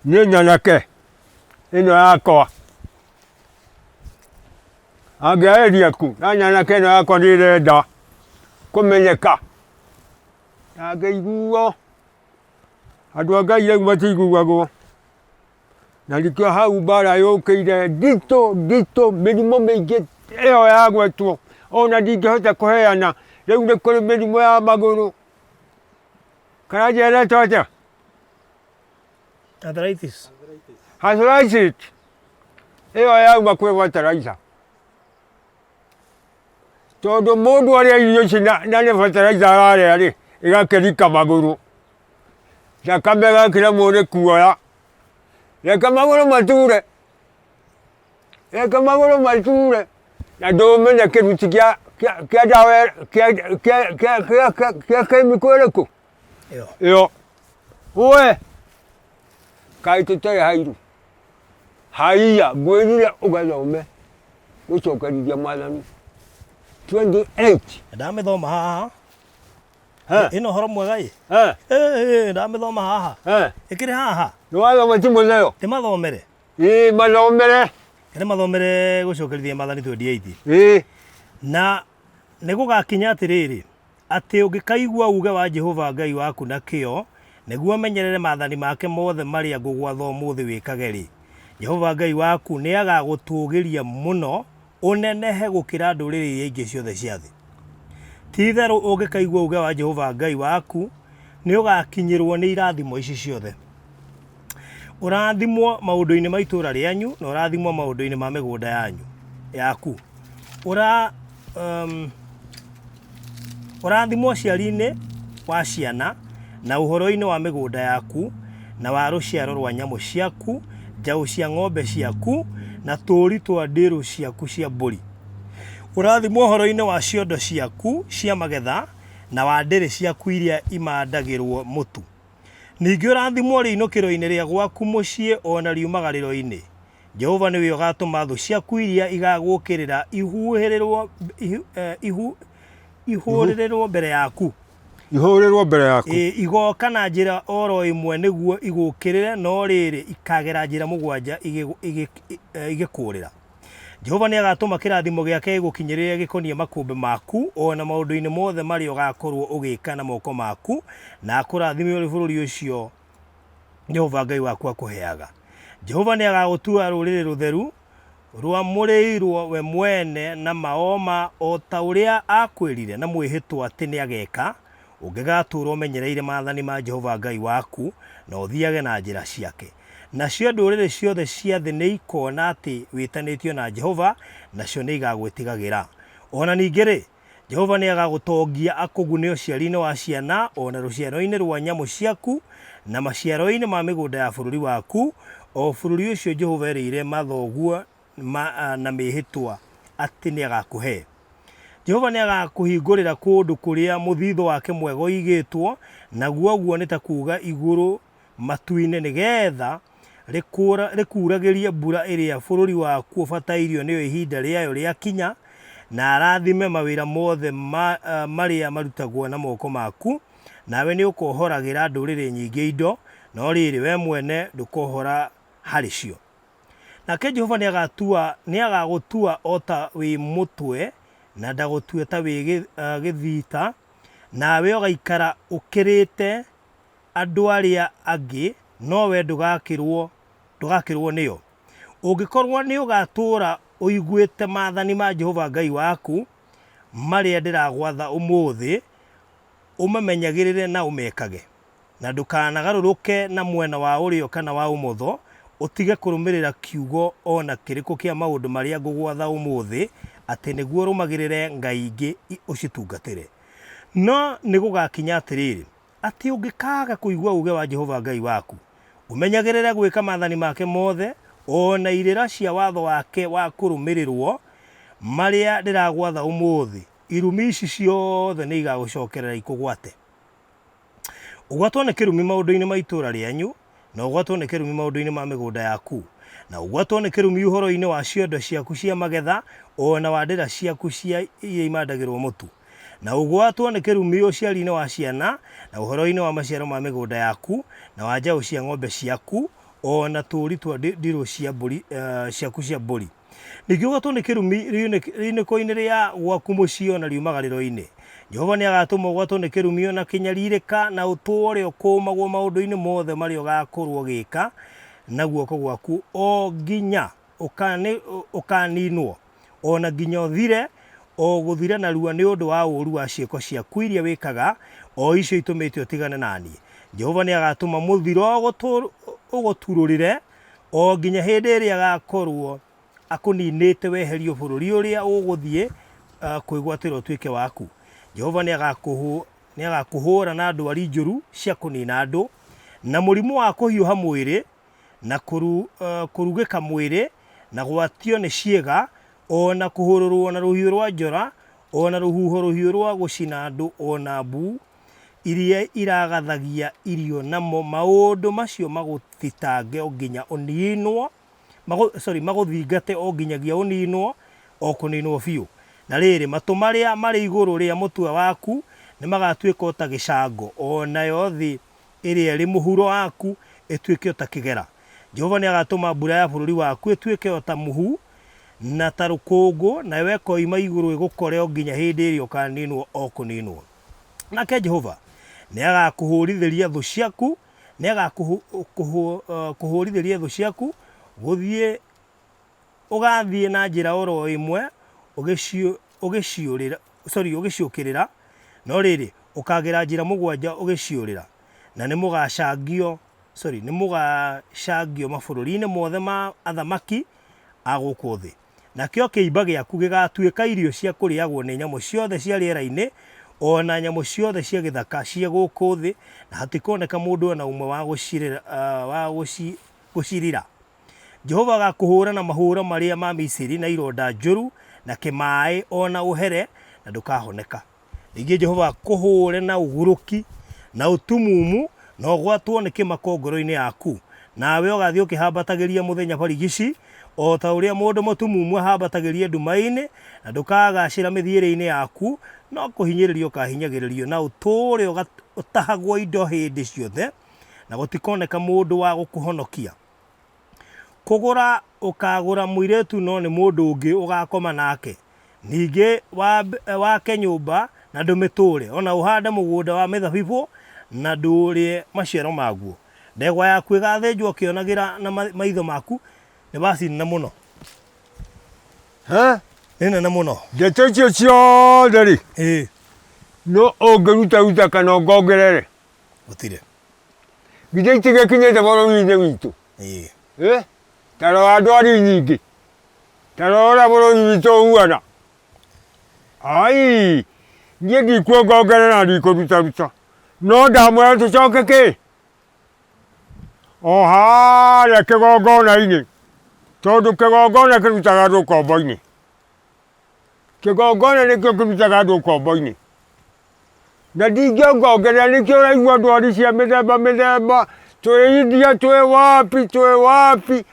Speaker 2: Niĩ nyanake ĩno yakwa angĩarĩria kũ na nyanake ĩno yakwa nĩ ĩrenda kũmenyeka ndangĩiguo. Andũ a Ngai rĩu matiiguagwo na nĩkĩo hau mbara yũkĩire nditũ nditũ, mĩrimũ mĩingĩ ĩyo yagwetwo ona ndingĩhota kũheana. Rĩu nĩ kũrĩ mĩrimũ ya magũrũ, kana njĩra ĩretwo atĩa?
Speaker 3: Arthritis.
Speaker 2: Arthritis ĩyo yauma kwĩ fertilizer tondũ mũndũ arĩa irio ici na na nĩ fertilizer ararĩa rĩ ĩgakĩrika magũrũ thakame ĩgakĩremwo nĩ kuoya reke magũrũ mature reke magũrũ mature na ndũmenye kĩruti kĩa kĩa kĩa ndawa kĩa kĩa kĩa kĩa kĩa kĩa kemiko ĩrĩkũ
Speaker 3: Ĩyo.
Speaker 2: ĩyo we kaĩ tũtarĩ hairu haiya ngwĩrire ũgathome gũcokerithia mwathani 28
Speaker 3: Ndamĩthoma haha.
Speaker 2: He.
Speaker 3: Ĩno ũhoro mwega ĩ.
Speaker 2: Eh,
Speaker 3: Ĩ, ndamĩthoma haha.
Speaker 2: eh,
Speaker 3: Ĩkĩrĩ haha.
Speaker 2: nĩ wathoma Timotheo
Speaker 3: Ndĩmathomere.
Speaker 2: Ĩĩ mathomere.
Speaker 3: Ndĩmathomere gũcokerithia mwathani 28.
Speaker 2: Ĩĩ.
Speaker 3: Na nĩgũgakinya atĩrĩrĩ, atĩ ũngĩkaigua uuge wa Jehova Ngai waku na kĩyo, nĩguo ũmenyerere maathani make mothe marĩa ngũgwatha ũmũthĩ wĩkage-rĩ, Jehova Ngai waku nĩagagũtũũgĩria mũno, ũnenehe gũkĩra ndũrĩrĩ iria ingĩ ciothe cia thĩ. Ti-itherũ ũngĩkaigua uuge wa Jehova Ngai waku, nĩũgakinyĩrũo nĩ irathimo ici ciothe. Ũrathimwo maũndũ-inĩ ma itũũra rĩanyu, na ũrathimwo maũndũ-inĩ ma mĩgũnda yanyu yaku. Ũra um, ũrathimwo ũciari-inĩ wa ciana, na ũhoro-inĩ wa mĩgũnda yaku, na wa rũciaro rwa nyamũ ciaku, njaũ cia ng'ombe ciaku, na tũũri twa ndĩrũ ciaku cia mbũri. Ũrathimwo ũhoro-inĩ wa ciondo ciaku cia magetha, na wa ndĩrĩ ciaku iria imandagĩrwo mũtu. Ningĩ ũrathimwo rĩinũkĩro-inĩ rĩa gwaku mũciĩ o na riumagarĩro-inĩ. Jehova nĩwe ũgaatũma thũ ciaku iria igaagũũkĩrĩra ihuhĩrĩrũo, ihu, eh, ihu, ihũrĩrĩrũo mbere yaku.
Speaker 2: Ihũrĩrwo mbere yaku.
Speaker 3: Ĩ, igooka na njĩra o ro ĩmwe nĩguo igũũkĩrĩre, no rĩrĩ, ikaagera njĩra mũgwanja igĩkũũrĩra. Jehova nĩ agaatũma kĩrathimo gĩake gĩgũkinyĩrĩre gĩkoniĩ makũmbĩ maku, o na maũndũ-inĩ mothe marĩa ũgaakorũo ũgĩka na moko maku, na akũrathime ũrĩ bũrũri ũcio Jehova Ngai waku akũheaga. Jehova nĩ agaagũtua rũrĩrĩ rũtheru, rwamũrĩirũo we mwene na maoma, o ta ũrĩa aakwĩrire na mwĩhĩtwa atĩ nĩ ageeka, ũngĩgaatũũra ũmenyereire maathani ma Jehova Ngai waku na ũthiage na njĩra ciake. Nacio ndũrĩrĩ ciothe cia thĩ nĩikoona atĩ wĩtanĩtio na Jehova, nacio nĩigagwĩtigagĩra. O na ningĩ-rĩ, Jehova nĩagagũtongia akũgune ũciari-inĩ wa ciana, o na rũciaro-inĩ rũa nyamũ ciaku, na maciaro-inĩ ma mĩgũnda ya bũrũri waku, o bũrũri ũcio Jehova erĩire mathoguo na mĩĩhĩtwa atĩ nĩagakũhe. Jehova nĩagakũhingũrĩra kũndũ kũrĩa mũthithũ wake mwega ũigĩtwo, naguo ũguo nĩ ta kuuga igũrũ matu-inĩ, nĩ getha rĩkuuragĩrie mbura ĩrĩa bũrũri waku ũbatairio nĩyo ihinda rĩayo rĩakinya, na arathime mawĩra mothe marĩa marutagwo na moko maku, nawe nĩũkohoragĩra ndũrĩrĩ nyingĩ indo, no rĩrĩ, wee mwene ndũkohora harĩ cio. Nake Jehova nĩagagũtua o ta wĩ mũtwe, na ndagũtue ta wĩ gĩthita, nawe ũgaikara ũkĩrĩte andũ arĩa angĩ, no wee ndũgakĩrũo nĩo. Ũngĩkorũo nĩũgatũũra ũiguĩte maathani ma Jehova Ngai waku, marĩa ndĩragwatha ũmũthĩ, ũmamenyagĩrĩre na ũmekage. Na ndũkanagarũrũke na mwena wa ũrĩo kana wa ũmotho, ũtige kũrũmĩrĩra kiugo o na kĩrĩkũ kĩa maũndũ marĩa ngũgwatha ũmũthĩ, atĩ nĩguo ũrũmagĩrĩre ngai ingĩ ũcitungatĩre. No nĩgũgakinya atĩrĩrĩ, atĩ ũngĩkaaga kũigua uuge wa Jehova Ngai waku, ũmenyagĩrĩre gwĩka maathani make mothe, o na irĩra cia watho wake wa kũrũmĩrĩrũo, marĩa ndĩragwatha ũmũthĩ, irumi ici ciothe nĩigagũcokerera ikũgwate. Ũgwatwo nĩ kĩrumi maũndũ-inĩ ma itũũra rĩanyu, na ũgwatwo nĩ kĩrumi maũndũ-inĩ ma mĩgũnda yaku, na ũgwatwo nĩ kĩrumi ũhoro-inĩ wa ciondo ciaku cia magetha, o na wa ndĩra ciaku cia iria imandagĩrũo mũtu, na ũgwatwo nĩ kĩrumi ũciari-inĩ wa ciana, na ũhoro-inĩ wa maciaro ma mĩgũnda yaku, na wa njaũ cia ng'ombe ciaku, o na tũũri twa ndirũ cia mbũri, ciaku cia mbũri. Ningĩ ũgwatwo nĩ kĩrumi rĩunĩko-inĩ rĩa gwaku mũciĩ o na riumagarĩro-inĩ. Jehova nĩagatũma ũgwatwo nĩ kĩrumi o na kĩnyarirĩka, na ũtũũre ũkũũmagwo maũndũ-inĩ mothe marĩa ũgaakorwo ũgĩka na guoko gwaku, o nginya ũkaaninwo, o na nginya ũthire o gũthira narua nĩ ũndũ wa ũũru wa ciĩko ciaku iria wĩkaga, o icio itũmĩte ũtigane na niĩ. Jehova nĩagatũma mũthiro ũgũturũrĩre o nginya hĩndĩ ĩrĩa agaakorũo akũniinĩte weherio bũrũri ũrĩa ũgũthiĩ kwĩgwatĩra ũtuĩke waku. Jehova nĩagakũhũũra na ndwari njũru cia kũniina andũ, na mũrimũ wa kũhiũha mwĩrĩ, na kũrugĩka mwĩrĩ, na gwatio nĩ ciĩga, o na kũhũrũrwo na rũhiũ rwa njora, o na rũhuho rũhiũ rwa gũcina andũ, o na mbuu iria iragathagia irio, namo maũndũ macio magũthitange o nginya ũninwo, sorry, magũthingate o nginyagia ũninwo, o kũninwo biũ. Na rĩrĩ, matũ marĩa marĩ igũrũ rĩa mũtwe waku nĩmagatuĩka o ta gĩcango, o nayo thĩ ĩrĩa ĩrĩ mũhuro waku ĩtuĩke o ta kĩgera. Jehova nĩagatũma mbura ya bũrũri waku ĩtuĩke o ta mũhu na ta rũkũngũ, nayo ĩkoima igũrũ ĩgũkore o nginya hĩndĩ ĩrĩa ũkaninwo o kũninwo. Nake Jehova nĩagakũhũrithĩria thũ ciaku, nĩagakũhũrithĩria thũ ciaku, gũthiĩ ũgathiĩ na njĩra oro ĩmwe ũgĩciũrĩra, sorry, ũgĩciũkĩrĩra, no rĩrĩ, ũkagera njĩra mũgwanja ũgĩciũrĩra, na nĩmũgacangio, sorry, nĩmũgacangio mabũrũri-inĩ mothe ma athamaki a gũkũ thĩ. Nakĩo kĩimba gĩaku gĩgaatuĩka irio cia kũrĩagwo nĩ nyamũ ciothe cia rĩera-inĩ, o na nyamũ ciothe cia gĩthaka cia gũkũ thĩ, na hatikoneka mũndũ o na ũmwe wa gũcirira. Jehova agaakũhũũra na mahũũra marĩa ma Misiri, na ironda njũru, na kĩmaaĩ, o na ũhere, na ndũkahoneka. Ningĩ Jehova akũhũũre na ũgũrũki, na ũtumumu, na ũgwatwo nĩ kĩmako ngoro-inĩ yaku, nawe ũgathiĩ ũkĩhambatagĩria mũthenya barigici, o ta ũrĩa mũndũ mũtumumu ahambatagĩria nduma-inĩ, na ndũkagaacĩra mĩthiĩre-inĩ yaku, no kũhinyĩrĩrio ũkahinyagĩrĩrio, na ũtũũre ũtahagwo indo hĩndĩ ciothe, na gũtikoneka mũndũ wa gũkũhonokia. Kũgũra ũkaagũra mũirĩtu no nĩ mũndũ ũngĩ ũgaakoma nake. Ningĩ wake nyũmba na ndũmĩtũũre, o na ũhande mũgũnda wa mĩthabibũ na ndũrĩe maciaro maguo. Ndegwa yaku ĩgaathĩnjwo ũkĩonagĩra na maitho maku. Nĩ vaci nene mũno. Nĩ nene mũno.
Speaker 2: Ndeto icio ciothe rĩ,
Speaker 3: Ĩĩ.
Speaker 2: no ũngĩrutaruta kana ũngongerere?
Speaker 3: Gũtirĩ.
Speaker 2: Githĩ itigĩkinyĩte bũrũri-inĩ witũ?
Speaker 3: Ĩĩ.
Speaker 2: Eh? Ta rora ndwari nyingĩ. Ta rora ũrĩa bũrũri witũ ũhuana. Ai, niĩ ndikuongongerera na ndikũrutaruta. No ndamwĩra tũcoke kĩ? O harĩa kĩgongona-inĩ. Tondũ kĩgongona kĩrutaga andũ ũkombo-inĩ. Kĩgongona nĩkĩo kĩrutaga andũ ũkombo-inĩ. Na ndingĩongongerera nĩkĩo ũraigua ndwari cia mĩthemba mĩthemba, twĩ India, twĩ wapi, twĩ wapi,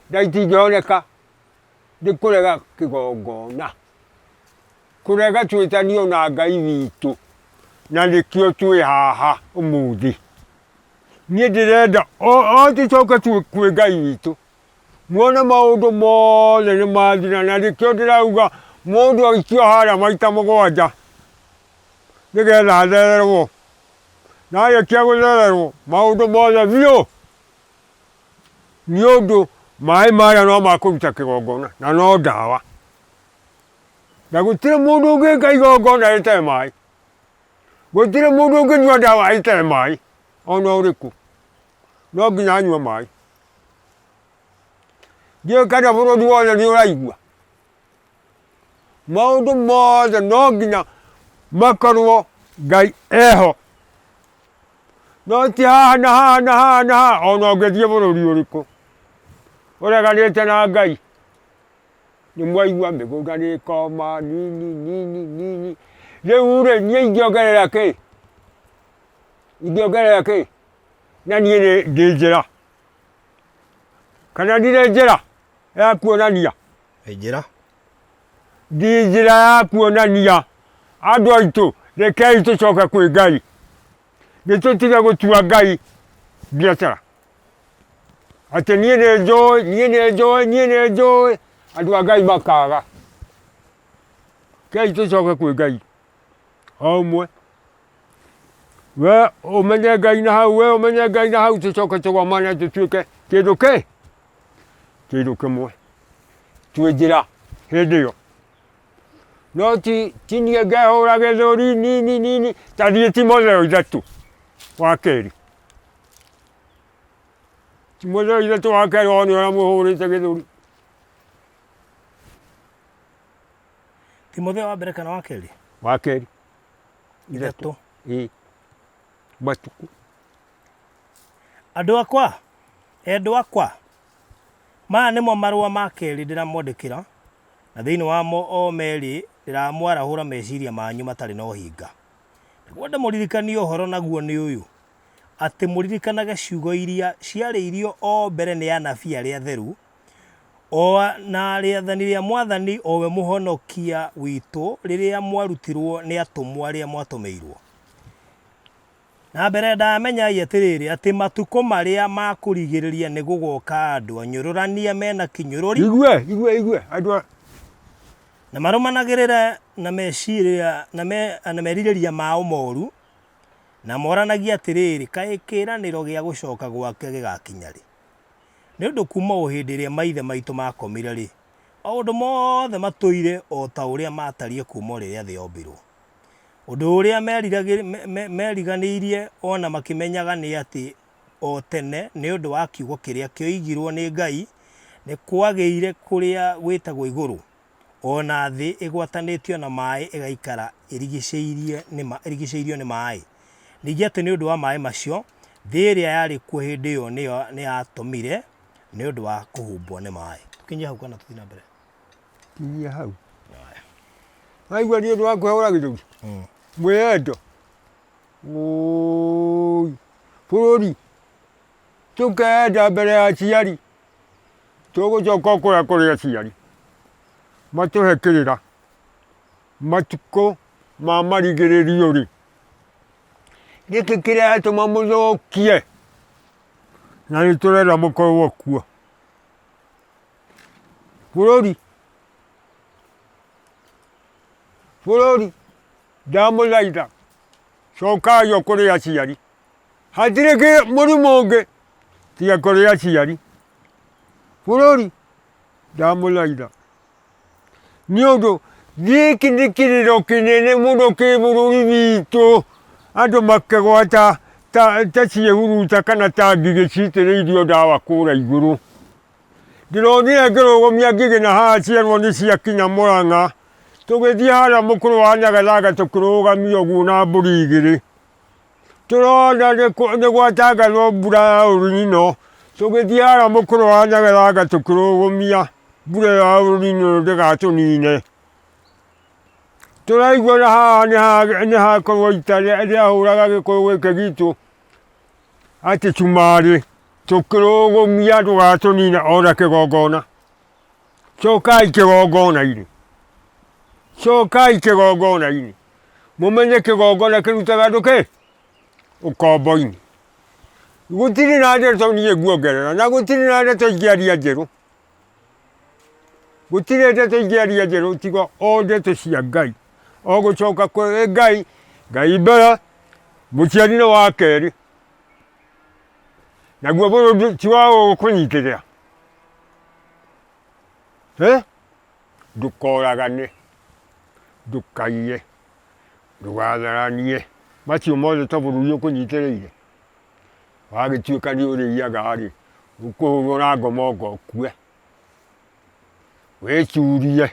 Speaker 2: na itingĩhoneka nĩ kũrega kĩgongona. Kũrega twĩtanio na Ngai witũ, na nĩkĩo twĩ haha ũmũthĩ. Niĩ ndĩrenda o tũcoke kwĩ Ngai witũ. Muone maũndũ mothe nĩ mathira na nĩkĩo ndĩrauga mũndũ aikio harĩa maita mũgwanja nĩgetha athererwo. Na arĩkia gũthererwo maũndũ mothe biũ nĩ ũndũ maĩ marĩa no makũruta kĩgongona na no ndawa. Na gũtirĩ mũndũ ũngĩka igongona rĩtarĩ maĩ. Gũtirĩ mũndũ ũngĩnyua ndawa ĩtarĩ maĩ ona ũrĩkũ. No nginya anyue maĩ. Ndiũĩ kana bũrũri wothe nĩ ũraigua. Maũndũ mothe no nginya makorwo Ngai eho. No ti haha na haha na haha na haha ona ũngĩthiĩ bũrũri ũrĩkũ ũreganĩte na Ngai. Nĩ mwaigua mĩgũnda nĩ ĩkoma nini nini nini. Rĩu rĩ niĩ ingĩongerera kĩ? Ingĩongerera kĩ? Na niĩ ndĩ njĩra. Kana ndirĩ njĩra ya kuonania?
Speaker 3: Wĩ njĩra.
Speaker 2: Ndi njĩra ya kuonania andũ aitũ, rekei tũcoke kwĩ Ngai. Nĩ tũtige gũtua Ngai biacara. Atĩ niĩ nĩ njũĩ, niĩ nĩ njũĩ, niĩ nĩ njũĩ, andũ a Ngai makaga. Rekei tũcoke kwĩ Ngai o ũmwe. We ũmenye Ngai na hau, we ũmenye Ngai na hau, tũcoke tũgomane tũtuĩke kĩndũ kĩ? Kĩndũ kĩmwe. Twĩ njĩra hĩndĩ ĩyo. No ti ti niĩ ngehũra gĩthũri nini nini, ta thiĩ Timotheo ithatũ wa kerĩ. Timotheo ithatũ wa kerĩ wone ũrĩa mũhũrĩte gĩthũri.
Speaker 3: Timotheo wa mbere kana wa kerĩ?
Speaker 2: Wa kerĩ.
Speaker 3: Ithatũ.
Speaker 2: Ĩĩ. Matukũ.
Speaker 3: Andũ akwa, endwa akwa, maya nĩmo marũa ma kerĩ ndĩramwandĩkĩra, na thĩinĩ wamo o merĩ ndĩramwarahũra meciria manyu matarĩ na ũhinga. Nĩguo ndĩmũririkanie ũhoro naguo nĩ ũyũ, atĩ mũririkanage ciugo iria ciarĩirio o mbere nĩ anabii arĩa atheru, O na rĩathani rĩa Mwathani, o we Mũhonokia witũ, rĩrĩa mwarutirũo nĩ atũmwo arĩa mwatũmĩirũo. Na mbere ndaya menyai atĩrĩrĩ, atĩ matukũ marĩa ma kũrigĩrĩria nĩgũgoka andũ anyũrũrania me na kĩnyũrũri.
Speaker 2: Igue, igue, igue, andũ a.
Speaker 3: Na marũmanagĩrĩre na meciria, na me, na merirĩria mao moru, na moranagie atĩrĩrĩ, Kaĩ kĩĩranĩro gĩa gũcoka gwake gĩgakinya rĩ? Nĩ ũndũ kuuma o hĩndĩ ĩrĩa maithe maitũ maakomire-rĩ, maũndũ mothe matũire o ta ũrĩa maatariĩ kuuma o rĩrĩa thĩ yombirũo. Ũndũ ũrĩa meeriganĩirie o na makĩmenyaga nĩ atĩ o tene nĩ ũndũ wa kiugo kĩrĩa kĩoigirũo nĩ Ngai, nĩ kwagĩire kũrĩa gwĩtagwo igũrũ, o na thĩ ĩgwatanĩtio na maĩ ĩgaikara ĩrigicĩirio nĩ maĩ. Ningĩ atĩ nĩ ũndũ wa maĩ macio, thĩ ĩrĩa yarĩ kuo hĩndĩ ĩyo nĩ yatũmire nĩ ũndũ wa kũhumbwo nĩ maĩ. Tũkinyie hau kana tũthiĩ na mbere?
Speaker 2: Kinyia hau. Waigua nĩ ũndũ wa kwĩhũra gĩthũri? Mwĩyendo. Ũũi. Bũrũri. Tũkeyenda mbere ya aciari. Tũgũcoka o kũrĩa kũrĩ aciari. Matũhe kĩrĩra. Matukũ ma marigĩrĩrio-rĩ, nĩkĩ kĩratũma mũthũkie? Na nĩ tũrenda mũkorwo kuo. Bũrũri, bũrũri, ndamũthaitha, cokai o kũrĩ aciari. Hatirĩ mũrimũ ũngĩ tiga kũrĩ aciari. Bũrũri, ndamũthaitha, nĩ ũndũ gĩkĩ nĩ kĩrĩro kĩnene mũno kĩ bũrũri witũ, andũ makĩgwa ta ta ciĩhuruta kana ta ngigĩ citĩrĩirio ndawa kũrĩa igũrũ. Ndĩronire ngĩrũgũmia ngigĩ na haha cierwo nĩ ciakinya Mũrang'a, tũgĩthiĩ harĩa mũkũrũ wa Nyagathanga tũkĩrũgamia ũguo na mbũri igĩrĩ. Tũrona nĩ gwatangathwo mbura ya El Nino, tũgĩthiĩ harĩa mũkũrũ wa Nyagathanga tũkĩrũgũmia mbura ĩyo ya El Nino ndĩgatũnine. Tũraigua na haha nĩ hakorwo ita rĩahũraga gĩkũyũ gĩkĩ gitũ atĩ cumarĩ tũkĩrũgũmia ndũgatũnina ona kĩgongona. Cokai kĩgongona-inĩ, cokai kĩgongona-inĩ, mũmenye kĩgongona kĩrutaga andũ kĩ? Ũkombo-inĩ. Gũtirĩ na ndeto niĩ nguongerera na gũtirĩ na ndeto ingĩaria njerũ. Gũtirĩ ndeto ingĩaria njerũ tiga o ndeto cia Ngai. O gũcoka kwĩ Ngai, Ngai mbere, mũciari nĩ wa kerĩ. Naguo bũrũri ti wa gũkũnyitĩrĩra. Eh? Ndũkoragane, ndũkaiye, ndũgatharanie, macio mothe to bũrũri ũkũnyitĩrĩire. Wagĩtuĩka nĩ ũrĩiyaga-rĩ, ũkũhũrwo na ngoma anga ũkue. Wĩcurie,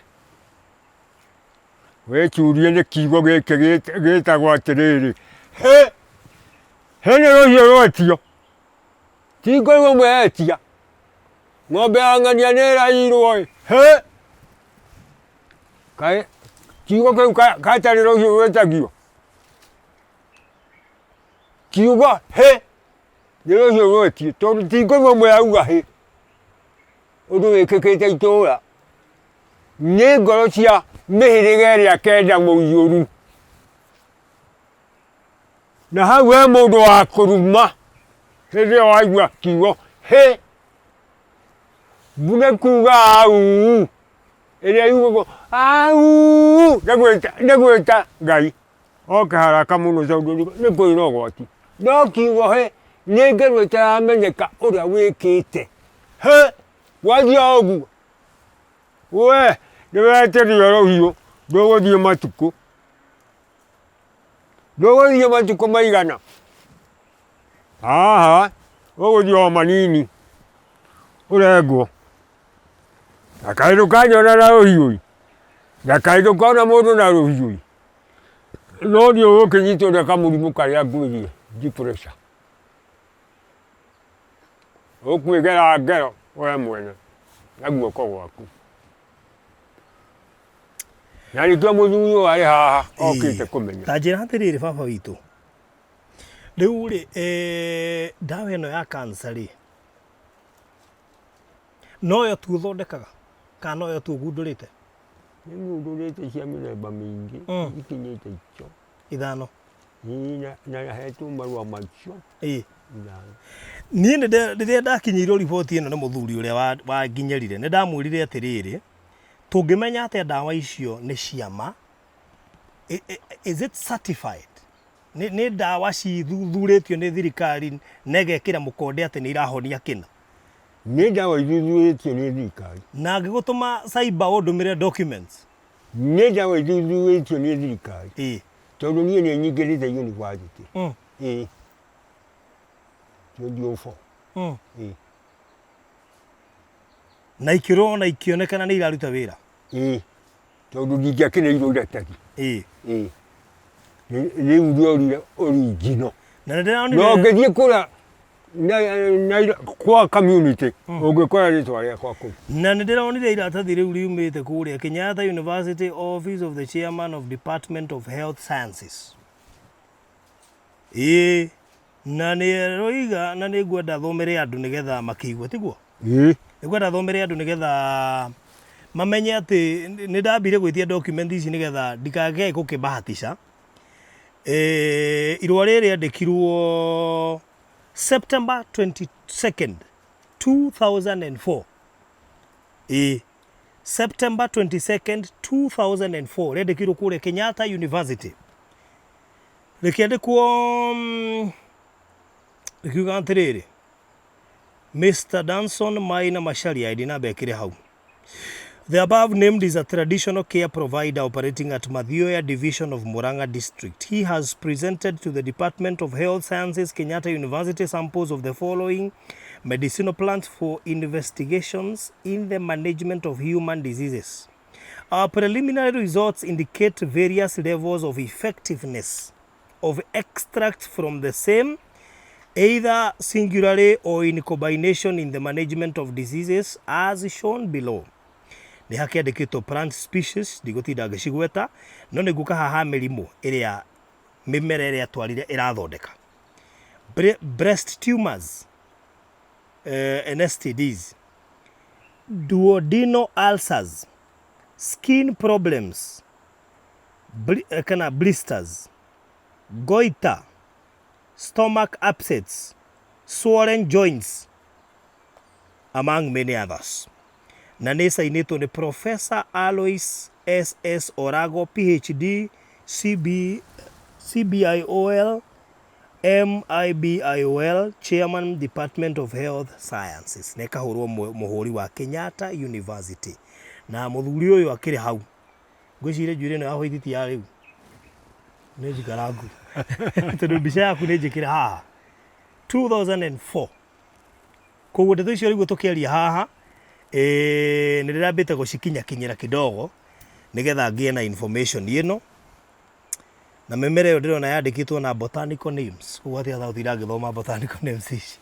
Speaker 2: wĩcurie nĩ kiugo gĩkĩ gĩtagwo atĩrĩrĩ, hĩ, hĩ nĩ rũhiũ rwetio, ti ngũrwe ĩmwe yetia, ng'ombe ya ng'ania nĩ ĩraiyirwo ĩ, hĩ, kaĩ kiugo kĩu gatarĩ rũhiũ rwĩtagio? Kiugo hĩ nĩ rũhiũ rwetie tondũ ti ngũrwe ĩmwe yauga hĩ ũndũ wĩkĩkĩte itũra nĩ ngoro cia mĩhĩrĩga ĩrĩa kenda mũiyũru na hau he mũndũ wa kũruma hĩndĩ ĩyo waigua kiugo hĩ mbune kuga au ĩrĩa yugagwo au nĩ gwĩta Ngai. Oke haraka mũno tondũ nĩ kũrĩ na ũgwati. No kiugo hĩ nĩ ngero ĩtaramenyeka ũrĩa wĩkĩte. Hĩ wathiĩ o ũguo we nĩ wetĩrio rũhiũ ndũgũthiĩ matukũ. Ndũgũthiĩ matukũ maigana? Haha ũgũthiĩ o manini ũrengwo. Na kaĩ ndũkanyona na rũhiũ ĩ, na kaĩ ndũkona mũndũ na rũhiũ ĩ. No niĩ ũgũkĩnyitwo nĩ kamũrimũ karĩa ngwĩrire depression. Ũkwĩgera ngero we mwene na guoko gwaku. Na nĩkĩo mũthuri ũyũ arĩ haha okĩte kũmenya.
Speaker 3: Ta njĩra atĩrĩrĩ baba witũ, rĩu rĩ ndawa ĩno ya cancer rĩ, noyo tu ũthondekaga kana noyo tu ũgundũrĩte?
Speaker 2: Nĩ ngundũrĩte cia mĩthemba mĩingĩ ikinyĩte icio.
Speaker 3: Ithano.
Speaker 2: Ĩĩ na hetwo marũa macio ithano.
Speaker 3: Niĩ rĩrĩa ndakinyĩirwo riboti ĩno nĩ mũthuri ũrĩa wanginyĩrire, nĩ ndamwĩrire atĩrĩrĩ, tũngĩmenya atĩa ndawa icio nĩ cia ma? Is it certified? Nĩ ndawa cithuthurĩtio nĩ thirikari na ĩgekĩra mũkonde atĩ nĩ irahonia kĩna?
Speaker 2: Nĩ ndawa ithuthurĩtio nĩ thirikari.
Speaker 3: Na ngĩgũtũma cyber ũndũmĩre documents.
Speaker 2: Nĩ ndawa ithuthurĩtio nĩ thirikari. Tondũ niĩ nĩ nyingĩrĩte university. Ĩĩ. 2004. Ĩĩ.
Speaker 3: Na ikĩrwo na ikĩonekana nĩ iraruta wĩra.
Speaker 2: Ĩĩ. Tondũ ndingĩakĩneirwo iratathi. Ĩĩ. Rĩu rĩorire original.
Speaker 3: Na nĩ ndĩronire.
Speaker 2: Na ũngĩthiĩ kũrĩa na, na, kwa community ũngĩkora rĩtwa rĩakwa kũu.
Speaker 3: Na nĩ ndĩronire iratathi rĩu riumĩte kũrĩa Kenyatta University Office of the Chairman of Department of Health Sciences. Ĩĩ, na nĩ roiga na nĩ ngwenda thomere andũ nĩgetha makĩigue, tiguo?
Speaker 2: Ĩĩ.
Speaker 3: Nĩ ngwenda thomere andũ nĩgetha mamenye atĩ nĩ ndambire gwĩtia document ici nĩgetha ndikage gũkĩbahatisha. Irũa rĩrĩ rĩandĩkirwo September 22nd, 2004. Ĩĩ, September 22nd, 2004 rĩandĩkirwo kũrĩa Kenyatta University. Rĩkĩandĩkwo rĩkiuga atĩrĩrĩ, Mr. Danson Maina Macharia, ID number ĩkĩrĩ hau. The above named is a traditional care provider operating at Mathioya division of Murang'a district. He has presented to the Department of Health Sciences, Kenyatta University samples of the following medicinal plants for investigations in the management of human diseases. Our preliminary results indicate various levels of effectiveness of extracts from the same, either singularly or in combination in the management of diseases as shown below. Nĩ hakĩandĩkĩtwo plant species, ndigũtinda ngĩcigweta, no nĩ ngũka haha mĩrimũ ĩrĩa mĩmera ĩrĩa atwarire ĩrathondeka. Breast tumors and STDs, duodenal ulcers, skin problems, kana blisters, goiter, stomach upsets, swollen joints, among many others. Na nĩ ĩcainĩtwo nĩ Professor Alois S.S. Orago PhD CB, CBIOL MIBIOL Chairman Department of Health Sciences na ĩkahũrwo mũhũri wa Kenyatta University. Na mũthuri ũyũ akĩrĩ hau, ngwĩciria njuĩrĩ ĩno ya white ti ya rĩu, nĩ njikarangu tondũ mbica yaku nĩ njĩkĩre haha 2004. Koguo ndeto icio rĩu tũkĩaria haha nĩ ndĩrambĩte gũcikinyakinyĩra kidogo nĩgetha ngĩe na information ĩno. Na mĩmera ĩyo ndĩrona yandĩkĩtwo na botanical names, koguo hatirĩ bata gũtinda ngĩthoma botanical names ici.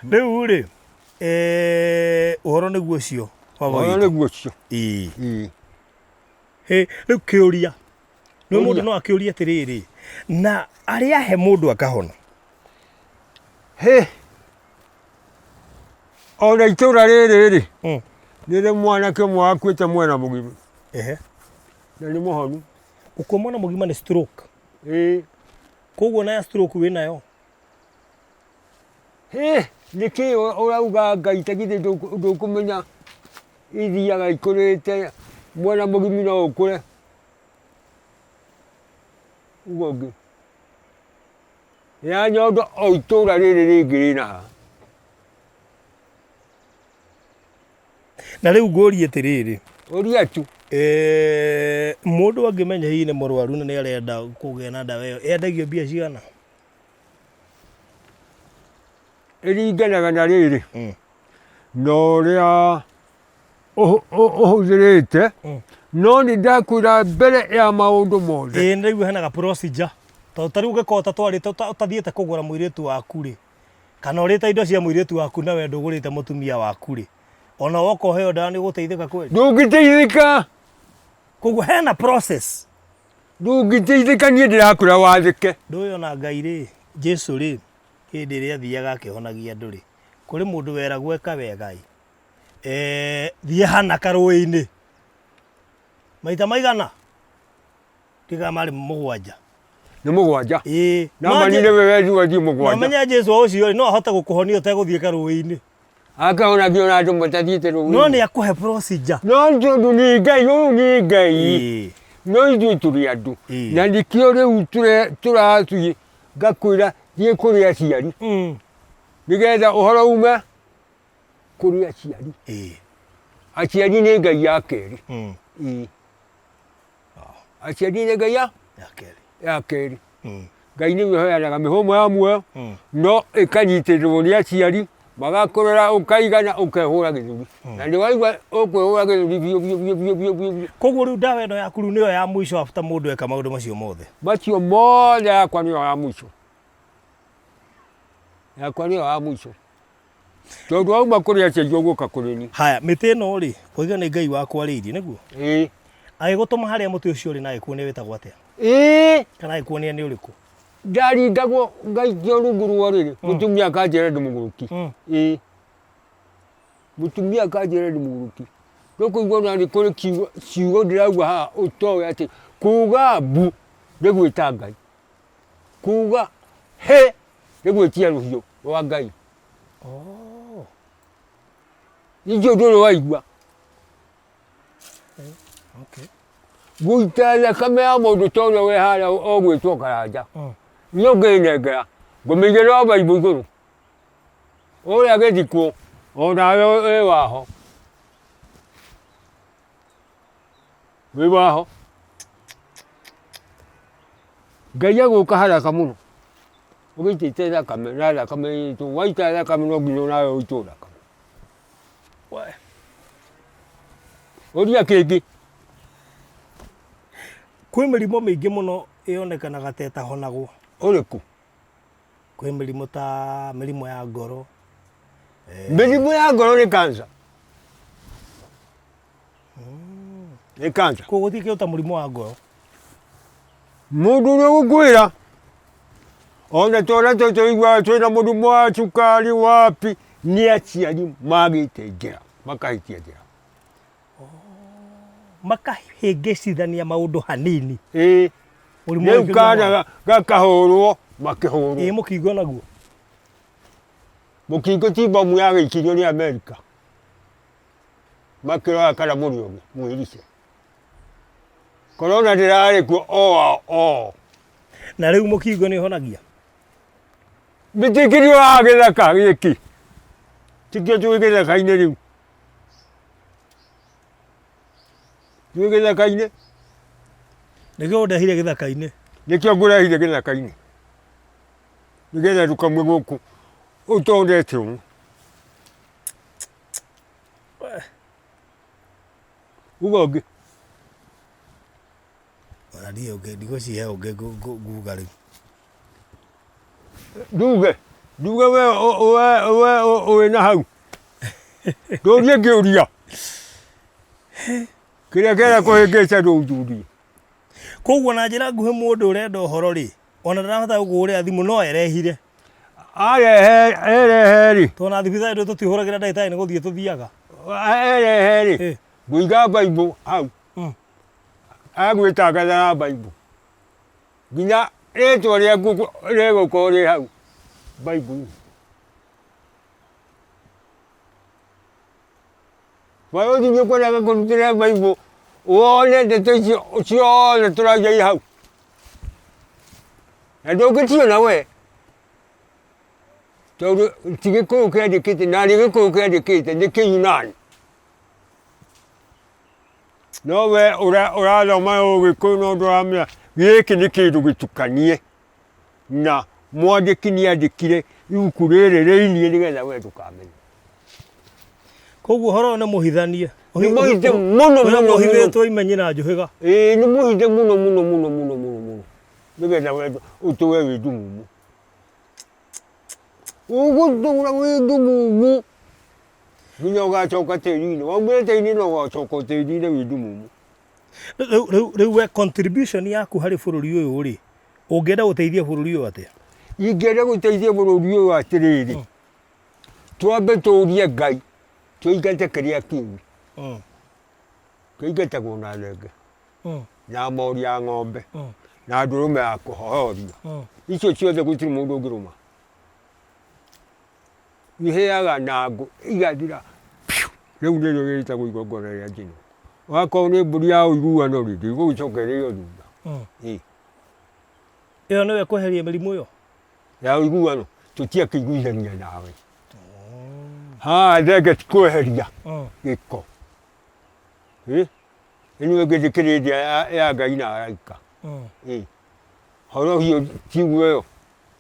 Speaker 3: Rĩu rĩ, ũhoro nĩguo ũcio baba
Speaker 2: Ũhoro
Speaker 3: witũ.
Speaker 2: nĩguo ũcio.
Speaker 3: Ĩĩ.
Speaker 2: Ĩĩ.
Speaker 3: Hĩ, rĩu kĩũria nĩ mũndũ
Speaker 2: Ũria.
Speaker 3: no akĩũrie atĩrĩrĩ, na arĩa ahe mũndũ akahona?
Speaker 2: Hĩ, ona itũra rĩrĩ rĩ, nĩrĩ mwanake ũmwe wakuĩte mwena mũgima. Na nĩ mũhonu.
Speaker 3: Gũkua mwana mũgima nĩ stroke.
Speaker 2: Ĩĩ.
Speaker 3: Koguo na ya stroke wĩ nayo?
Speaker 2: Hĩ, nĩkĩ ũrauga Ngai ta githĩ ndũkũmenya ithiaga ikũrĩte, mwana mũgima no ũkũre. Uga ũngĩ. Ya nyondo o itũra rĩrĩ rĩngĩ rĩna haha.
Speaker 3: Na rĩu ngũrie atĩrĩrĩ.
Speaker 2: Ũria tu.
Speaker 3: Mũndũ angĩmenya hihi nĩ mũrwaru na nĩ arenda kũgĩa na ndawa ĩyo, yendagio mbia cigana?
Speaker 2: Ĩringanaga na rĩrĩ, na ũrĩa ũhũthĩrĩte, no nĩ ndakwĩra mbere ya maũndũ mothe.
Speaker 3: Ĩĩ nĩ ndaigua hena ga procedure. Tondũ ta rĩu ũngĩkorwo ũtatwarĩte ũtathiĩte kũgũra mũirĩtu waku rĩ, kana ũrĩte indo cia mũirĩtu waku na we ndũgũrĩte mũtumia waku rĩ, ona woka ũheo ndawa nĩ ũgũteithĩka kweli?
Speaker 2: Ndũngĩteithĩka.
Speaker 3: Koguo hena process.
Speaker 2: Ndũngĩteithĩka, niĩ ndĩrakwĩra wathĩke.
Speaker 3: Ndũĩ ona Ngai rĩ, Jesu rĩ, hĩndĩ ĩrĩa athiaga akĩhonagia andũ rĩ, kũrĩ mũndũ weragwo eka wega ĩ, thiĩ hana karũĩ-inĩ maita maigana? Ndiga marĩ mũgwanja.
Speaker 2: Nĩ mũgwanja.
Speaker 3: Ĩĩ.
Speaker 2: Na mani nĩwe werirwo athiĩ mũgwanja.
Speaker 3: Wamenya Jesu o ũcio rĩ, no ahote gũkũhonia ũtegũthiĩ karũĩ-inĩ.
Speaker 2: Akahonagio na andũ matathiĩte rũĩ.
Speaker 3: No nĩ akũhe procedure.
Speaker 2: No tondũ nĩ Ngai, ũyũ nĩ Ngai.
Speaker 3: Ĩĩ.
Speaker 2: No ithuĩ tũrĩ andũ.
Speaker 3: Ĩĩ.
Speaker 2: Na nĩkĩo rĩu tũrathiĩ ngakwĩra thiĩ kũrĩ aciari. Nĩgetha ũhoro ume kũrĩ aciari.
Speaker 3: Ĩĩ.
Speaker 2: Aciari nĩ Ngai ya kerĩ. Ĩĩ. Aciari nĩ Ngai ya
Speaker 3: Ya kerĩ.
Speaker 2: Ya kerĩ. Ngai nĩwe ũheanaga mĩhũmũ ya muoyo, no ĩkanyitĩrĩrwo nĩ aciari, magakũrora ũkaigana ũkehũra gĩthũri. Na nĩ waigua ũkwĩhũra gĩthũri biũ biũ biũ biũ biũ biũ biũ.
Speaker 3: Koguo rĩu ndawa ĩno yaku rĩu nĩyo ya mũico after mũndũ eka maũndũ macio mothe?
Speaker 2: Macio mothe yakwa nĩyo ya mũico. Yakwa nĩyo ya mũico. Tondũ wauma kũrĩ aciari ũgũka kũrĩ niĩ.
Speaker 3: Haya, mĩtĩ ĩno rĩ, waiga nĩ Ngai wakwarĩirie, nĩguo?
Speaker 2: Ĩĩ.
Speaker 3: Agĩgũtũma harĩa mũtĩ ũcio ũrĩ na agĩkuonia wĩtagwo atĩa?
Speaker 2: Ĩĩ.
Speaker 3: Kana agĩkuonia nĩ ũrĩkũ?
Speaker 2: Ndaringagwo ngaikio rungu rwa ũrĩrĩ, mũtumia akanjĩra ndĩ mũgũrũki. Ĩĩ. Mũtumia akanjĩra ndĩ mũgũrũki. Ndũkũigua ona nĩ kũrĩ kiugo ciugo ndĩrauga haha ũtoĩ atĩ kuga mbu nĩ gwĩta Ngai. Kuga hĩ nĩ gwĩtia rũhiũ rwa Ngai.
Speaker 3: Oh.
Speaker 2: Ningĩ ũndũ ũrĩa waigua.
Speaker 3: Okay.
Speaker 2: Gũita thakame ya mũndũ ta ũrĩa wĩ harĩa ũgwĩtwo Karanja. Niĩ ũngĩnengera ngũmĩigĩrĩra o baibũ igũrũ. Ũrĩa agĩthikwo onawe wĩ waho. Wĩ waho. Ngai agũka haraka mũno. Ũgĩitĩte thakame na thakame ĩitũ, waita thakame no nginya onawe ũitwo thakame.
Speaker 3: We.
Speaker 2: Ũria kĩngĩ.
Speaker 3: Kwĩ mĩrimũ mĩingĩ mũno ĩonekanaga ta ĩtahonagwo.
Speaker 2: Ũrĩkũ?
Speaker 3: Kwĩ mĩrimũ ta mĩrimũ ya ngoro.
Speaker 2: Mĩrimũ ya ngoro nĩ cancer. Nĩ kanca.
Speaker 3: Koguo gũtirĩ kĩndũ ta mũrimũ wa ngoro.
Speaker 2: Mũndũ ũrĩa ũgũkwĩra ona twana tũtũ tũiguaga twĩna mũrimũ wa cukari wapi nĩ aciari magĩte njĩra makahĩtia njĩra.
Speaker 3: Makahĩngĩcithania maũndũ hanini.
Speaker 2: Ĩĩ.
Speaker 3: Mũrimũ
Speaker 2: Rĩu
Speaker 3: ũngĩgĩa
Speaker 2: kana
Speaker 3: mwana.
Speaker 2: gakahũrwo makĩhũrwo.
Speaker 3: Ĩĩ mũkingo naguo.
Speaker 2: Mũkingo ti bomu yagĩikirio nĩ Amerika makĩrora kana mũrĩ ogĩ mwĩrice. Korona ndĩrarĩ kuo o o.
Speaker 3: Na rĩu mũkingo nĩ ũhonagia?
Speaker 2: Mĩtĩkĩrio ya gĩthaka gĩkĩ tikĩo twĩ gĩthaka-inĩ rĩu. Twĩ gĩthaka-inĩ.
Speaker 3: Nĩkĩo ũndehire gĩthaka-inĩ?
Speaker 2: Nĩkĩo ngũrehire gĩthaka-inĩ. Nĩgetha ndũkaumie gũkũ ũtondete ũũ. Uga ũngĩ.
Speaker 3: Ona ndiĩ ũngĩ, ndigwĩciria he ũngĩ nguga rĩu.
Speaker 2: Nduge, nduge we we we wĩna hau. Ndũrie kĩũria. Kĩrĩa kĩrĩa kũhĩngĩca ndũnjũrie.
Speaker 3: Koguo na njĩra nguhĩ mũndũ ũrenda ũhoro rĩ, ona ndarabatara gũkũhũrĩra thimũ no erehire.
Speaker 2: Arehe erehe rĩ.
Speaker 3: Tondũ ona thibitarĩ ndũ tũtihũragĩra ndagĩtarĩ nĩ gũthiĩ tũthiaga.
Speaker 2: Erehe rĩ, ngũiga baibũ hau. Agwĩtangatha na baibũ. Nginya rĩtwa rĩaku rĩgũkorwo rĩ hau baibũ-inĩ. Barũthi nĩ ũkwendaga kũrutĩra baibũ wone ndeto icio ciothe tũraria i hau. Na ndũngĩciona we tondũ ti gĩkũyũ kĩandĩkĩte na nĩ gĩkũyũ kĩandĩkĩte nĩ kĩyunani. No we ũrathoma ũgĩkũyũ no ndũramenya gĩkĩ nĩ kĩndũ gĩtukanie na mwandĩki nĩ andĩkire ibuku rĩrĩ rĩinie nĩgetha we ndũkamenye.
Speaker 3: Koguo ũhoro ũyũ nĩ mũhithanie.
Speaker 2: Nĩ mũhithe mũno mũno mũno.
Speaker 3: Ũhithĩtwo imenyi na njũhĩga.
Speaker 2: Ĩĩ nĩ mũhithe mũno mũno mũno mũno mũno mũno nĩgetha we ũtũre wĩ ndumumu. Ũgũtũra wĩ ndumumu nginya ũgacoka tĩri-inĩ. Waumire tĩri-inĩ no ũgacoka tĩri-inĩ wĩ ndumumu.
Speaker 3: Rĩu rĩu rĩu we contribution yaku harĩ bũrũri ũyũ rĩ, ũngĩenda gũteithia bũrũri ũyũ atĩa?
Speaker 2: Ingĩenda gũteithia bũrũri ũyũ atĩrĩrĩ, twambe tũrie Ngai tũingate kĩrĩa kĩũru. Kĩingatagwo na thenge na mori ya ng'ombe na ndũrũme ya kũhohoria. Icio ciothe gũtirĩ mũndũ ũngĩrũma. Ihĩaga na ngũ igathira piũ. Rĩu nĩrĩo rĩtagwo igongona rĩa njino. Wakorwo nĩ mbũri ya ũiguano rĩ, ndĩgũgĩcoka ĩrĩo thutha. Ĩĩ.
Speaker 3: Ĩyo nĩyo ĩkweheria mĩrimũ ĩyo?
Speaker 2: Ya ũiguano, tũtiakĩiguithania nawe. Haha thenge ti kweheria gĩko. Ĩ? Ĩno ĩngĩ ndĩkĩrĩ ndĩa ya Ngai na araika. Ĩ. Horohio tiguo ĩyo.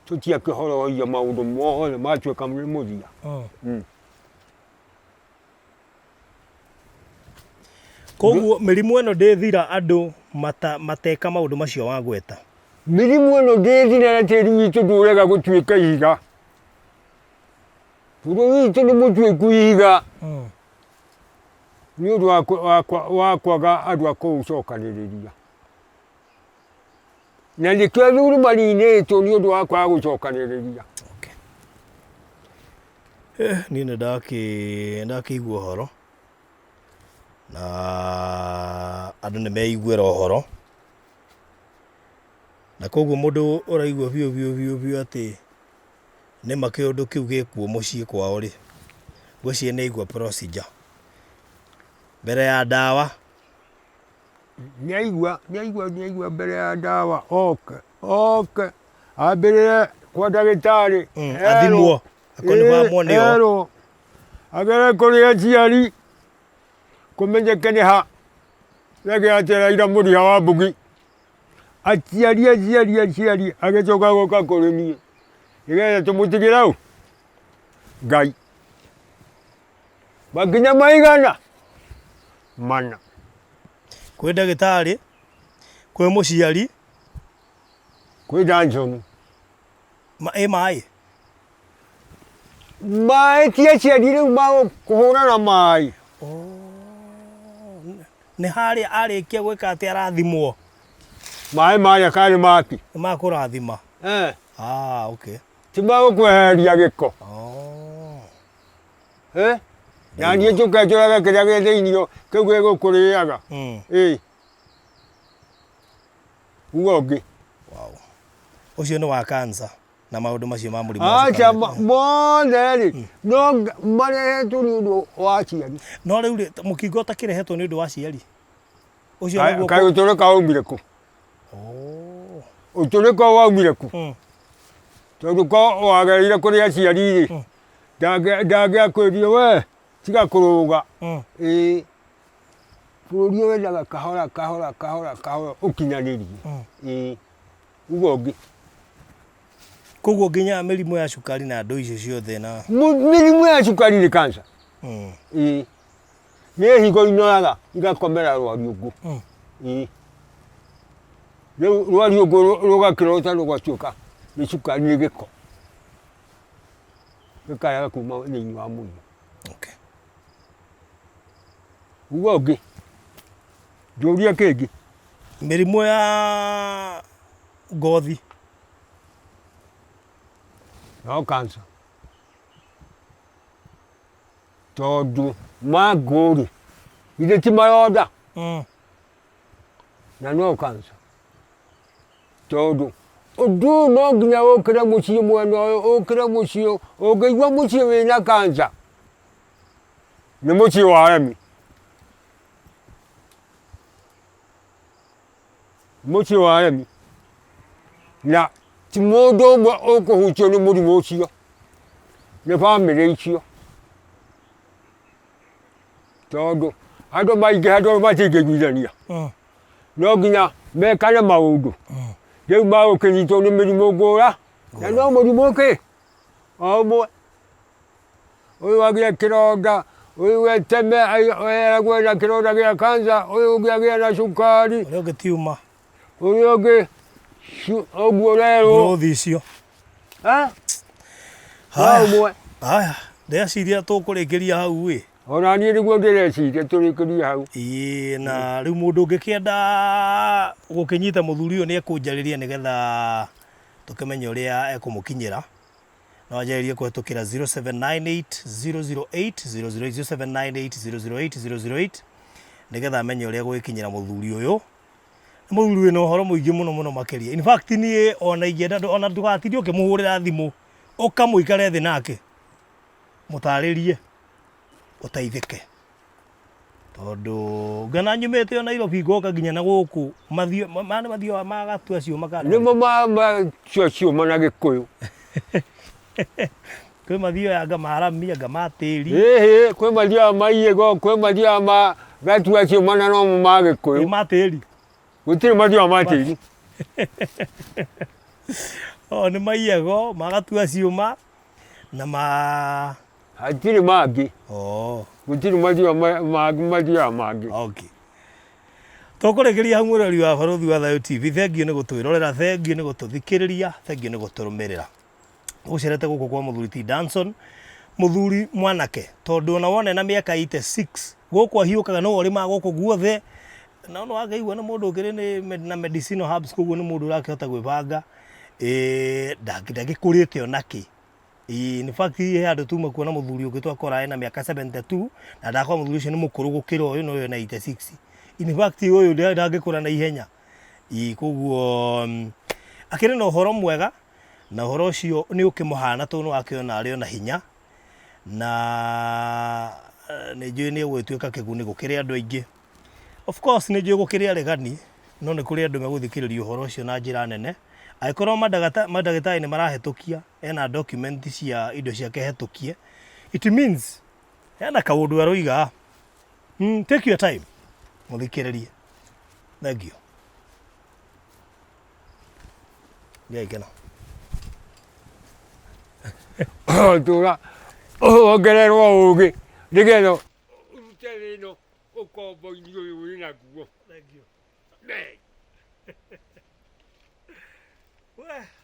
Speaker 2: Tũtiakĩhorohia maũndũ mothe matuĩka nĩ mũthia.
Speaker 3: Koguo mĩrimũ ĩno ndĩthira andũ mateka maũndũ macio wagweta.
Speaker 2: Mĩrimũ ĩno ndĩthira na tĩri witũ ndũrega gũtuĩka ihiga. Bũrũri witũ nĩ mũtuĩku ihiga nĩ ũndũ wa kwaga andũ a kũũcokanĩrĩria. Na nĩkĩo athuri maninĩtwo nĩ ũndũ wa kwaga gũcokanĩrĩria.
Speaker 3: Okay. Eh, niĩ nĩ ndakĩigua ũhoro na andũ nĩ meiguĩra ũhoro na koguo mũndũ ũraigua biũ biũ biũ biũ atĩ nĩma kĩũndũ kĩu gĩkuo mũciĩ kwao rĩ, ngwĩciria nĩ aigua procedure mbere ya ndawa.
Speaker 2: Nĩaigua, nĩaigua, nĩaigua mbere ya ndawa oke, oke ambĩrĩre kwa ndagĩtarĩ erwo,
Speaker 3: Athimwo, akonibamwo nĩo.
Speaker 2: erwo agere kũrĩ aciari kũmenyeke nĩ ha reke atĩra mũriha wa mbugi. Aciari aciari aciari agĩcoka gũka kũrĩ niĩ nĩgetha tũmũtigĩre ũ? Ngai. Makinya maigana? Mana.
Speaker 3: Kwĩ ndagĩtarĩ, kwĩ mũciari.
Speaker 2: Kwĩ Johnson.
Speaker 3: Ĩ maĩ?
Speaker 2: Maĩ ti aciari rĩu ma kũhũrana maĩ.
Speaker 3: Nĩ harĩa arĩkia gwĩka atĩ arathimwo.
Speaker 2: Maĩ marĩa karĩ maki.
Speaker 3: Nĩ makũrathima.
Speaker 2: Eh.
Speaker 3: Ah, okay.
Speaker 2: Ti magũkweheria gĩko.
Speaker 3: Oh.
Speaker 2: Eh? Na niĩ njũke njũrage kĩrĩa gĩ thĩinĩ kĩu gĩgũkũrĩaga. Ĩ. Uga ũngĩ.
Speaker 3: Wow. Ũcio nĩ wa cancer na maũndũ macio ma mũrimũ wa
Speaker 2: Aca
Speaker 3: cukari.
Speaker 2: mothe rĩ no marehetwo nĩ ũndũ wa aciari.
Speaker 3: No rĩu rĩ, mũkingo ũtakĩrehetwo nĩ ũndũ wa aciari. Ũcio nĩguo
Speaker 2: Kaĩ ũtũrĩka waumire kũ?
Speaker 3: Oh.
Speaker 2: Ũtũrĩka waumire kũ? Tondũ ko wagereire kũrĩ aciari rĩ, ndangĩakwĩrire we tiga kũrũga. Ĩĩ. Bũrũri ũyũ wendaga kahora kahora kahora kahora ũkinyanĩrie. Ĩĩ. Uga ũngĩ.
Speaker 3: Koguo nginya mĩrimũ ya cukari na andũ icio ciothe na
Speaker 2: Mĩrimũ ya cukari nĩ cancer. Ĩĩ. Nĩ higo inoraga igakomera rwariũngũ. Ĩĩ. Rĩu rwariũngũ rũgakĩrota rũgatuĩka nĩ cukari nĩ gĩko. Gĩkarega kuma thĩinĩ wa mwĩrĩ.
Speaker 3: Okay.
Speaker 2: Uga ũngĩ. Njũria kĩngĩ.
Speaker 3: Mĩrimũ ya ngothi.
Speaker 2: No cancer. Tondũ mangũ rĩ, githĩ ti maronda? Na no cancer. Tondũ ũndũ ũyũ no nginya ũkĩre mũciĩ mwena ũyũ, ũkĩre mũciĩ, ũngĩigua mũciĩ wĩna cancer, nĩ mũciĩ wa aremi. Mũciĩ wa aremi. Na ti mũndũ ũmwe ũkũhutio nĩ mũrimũ ũcio, nĩ bamĩrĩ icio. Tondũ andũ maingĩha tondũ matingĩiguithania. No nginya mekane maũndũ. Rĩu magũkĩnyitwo nĩ mĩrimũ ngũra, na no mũrimũ kĩ? O ũmwe. Ũyũ agĩe kĩronda, ũyũ eteme eragwo ena kĩronda gĩa cancer, ũyũ ũngĩ agĩe na cukari.
Speaker 3: Ũrĩa ũngĩ tiuma.
Speaker 2: Ũrĩa ũngĩ ũguo ũrerwo.
Speaker 3: Growth icio.
Speaker 2: Eh? No ũmwe.
Speaker 3: Haya, ndĩreciria tũkũrĩkĩria hau ĩ.
Speaker 2: Ona niĩ nĩguo ndĩreciria tũrĩkĩrie hau.
Speaker 3: Ĩĩ, na rĩu mũndũ ũngĩkĩenda gũkĩnyita mũthuri ũyũ nĩ ekũnjarĩria nĩgetha tũkĩmenye ũrĩa ekũmũkinyĩra. No anjarĩrie kũhetũkĩra 0798 008 008 0798 008 008 nĩgetha amenye ũrĩa egũgĩkinyĩra mũthuri ũyũ. Nĩ mũthuri wĩna ũhoro mũingĩ mũno mũno makĩria. In fact niĩ ona ingĩenda ona ndũgatinde ũkĩmũhũrĩra thimũ, ũkamũikare thĩ nake mũtarĩrie ũteithĩke. Tondũ ngana nyumĩte o Nairobi ngoka nginya na gũkũ mathio maya nĩ mathio ma gatua ciũma kana
Speaker 2: Nĩmo ma ciũma na Gĩkũyũ.
Speaker 3: Kwĩ mathio anga ma rami anga ma tĩri.
Speaker 2: Ĩhĩ, kwĩ mathio ma iĩgo, kwĩ mathio ma gatua ciũma na nomo ma Gĩkũyũ.
Speaker 3: Ma tĩri.
Speaker 2: Gũtirĩ mathio ma tĩri.
Speaker 3: O nĩ maiego ma gatua ciũma na ma
Speaker 2: Hatirĩ mangĩ.
Speaker 3: Oh.
Speaker 2: Gũtirĩ mathio mangĩ mathio mangĩ.
Speaker 3: Okay. Tũkũrĩkĩria hau mwĩrori wa Barũthi wa Thayũ TV. Thengiũ nĩ gũtwĩrorera, thengiũ nĩ gũtũthikĩrĩria, thengiũ nĩ gũtũrũmĩrĩra. Ũcerete gũkũ kwa mũthuri ti Danson, mũthuri mwanake, tondũ ona wona ena mĩaka 86, gũkũ ahiũkaga nĩwe ũrĩmaga gũkũ guothe, na no wakĩigua nĩ mũndũ ũkĩrĩ nĩ na medicinal herbs, koguo nĩ mũndũ ũrakĩhota gwĩbanga, ndagĩkũrĩte ona kĩ. In fact he handũ tuma kuona mũthuri ũngĩ twakora ena mĩaka 72 na ndakora mũthuri ũcio nĩ mũkũrũ gũkĩra ũyũ na ũyũ ena 86. In fact ũyũ ndangĩkũra na ihenya. Koguo akĩrĩ na ũhoro mwega na ũhoro ũcio nĩ ũkĩmũhana tondũ nĩ wakĩona arĩ ona hinya na nĩ njũĩ nĩ egũgĩtuĩka kĩguni gũkĩrĩ andũ aingĩ. Of course nĩ njũĩ gũkĩrĩ aregani no nĩ kũrĩ andũ megũthikĩrĩria ũhoro ũcio na njĩra nene. Angĩkorwo mandagĩtarĩ nĩ marahĩtũkia ena document cia indo ciake hetũkie, it means hena kaũndũ aroiga. Take your time mũthikĩrĩrie. Thank you. Ndiaikena.
Speaker 2: Tũra wongererwo ũgĩ nĩgetha ũrute thĩna ũkombo-inĩ ũyũ wĩ naguo.
Speaker 3: Thank you.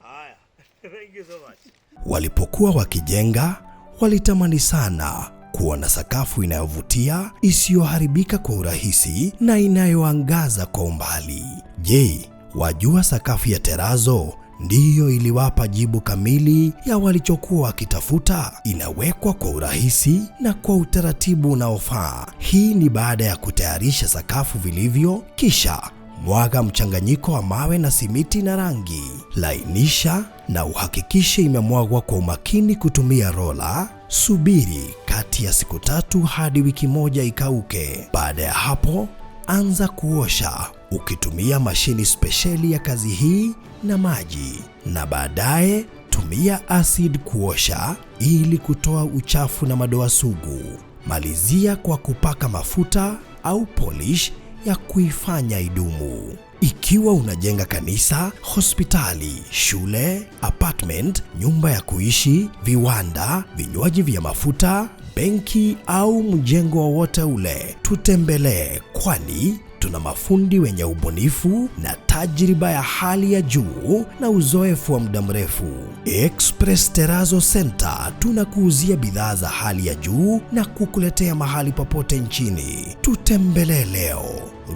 Speaker 3: Haya. Thank you so much.
Speaker 1: Walipokuwa wakijenga, walitamani sana kuwa na sakafu inayovutia, isiyoharibika kwa urahisi na inayoangaza kwa umbali. Je, wajua sakafu ya terazo ndiyo iliwapa jibu kamili ya walichokuwa wakitafuta? Inawekwa kwa urahisi na kwa utaratibu unaofaa. Hii ni baada ya kutayarisha sakafu vilivyo, kisha mwaga mchanganyiko wa mawe na simiti na rangi. Lainisha na uhakikishe imemwagwa kwa umakini kutumia rola. Subiri kati ya siku 3 hadi wiki 1 ikauke. Baada ya hapo, anza kuosha ukitumia mashini spesheli ya kazi hii na maji, na baadaye tumia acid kuosha ili kutoa uchafu na madoa sugu. Malizia kwa kupaka mafuta au polish ya kuifanya idumu. Ikiwa unajenga kanisa, hospitali, shule, apartment, nyumba ya kuishi, viwanda, vinywaji vya mafuta, benki au mjengo wowote ule, tutembelee, kwani tuna mafundi wenye ubunifu na tajriba ya hali ya juu na uzoefu wa muda mrefu. Express Terrazzo Center tunakuuzia bidhaa za hali ya juu na kukuletea mahali popote nchini. Tutembelee leo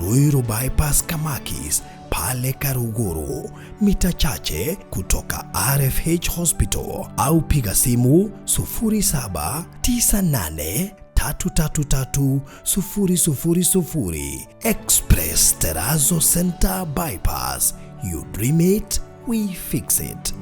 Speaker 1: Ruiru Bypass Kamakis pale Karuguru, mita chache kutoka RFH Hospital, au piga simu 0798 333 000. Express Terrazzo Center Bypass. You dream it, we fix it.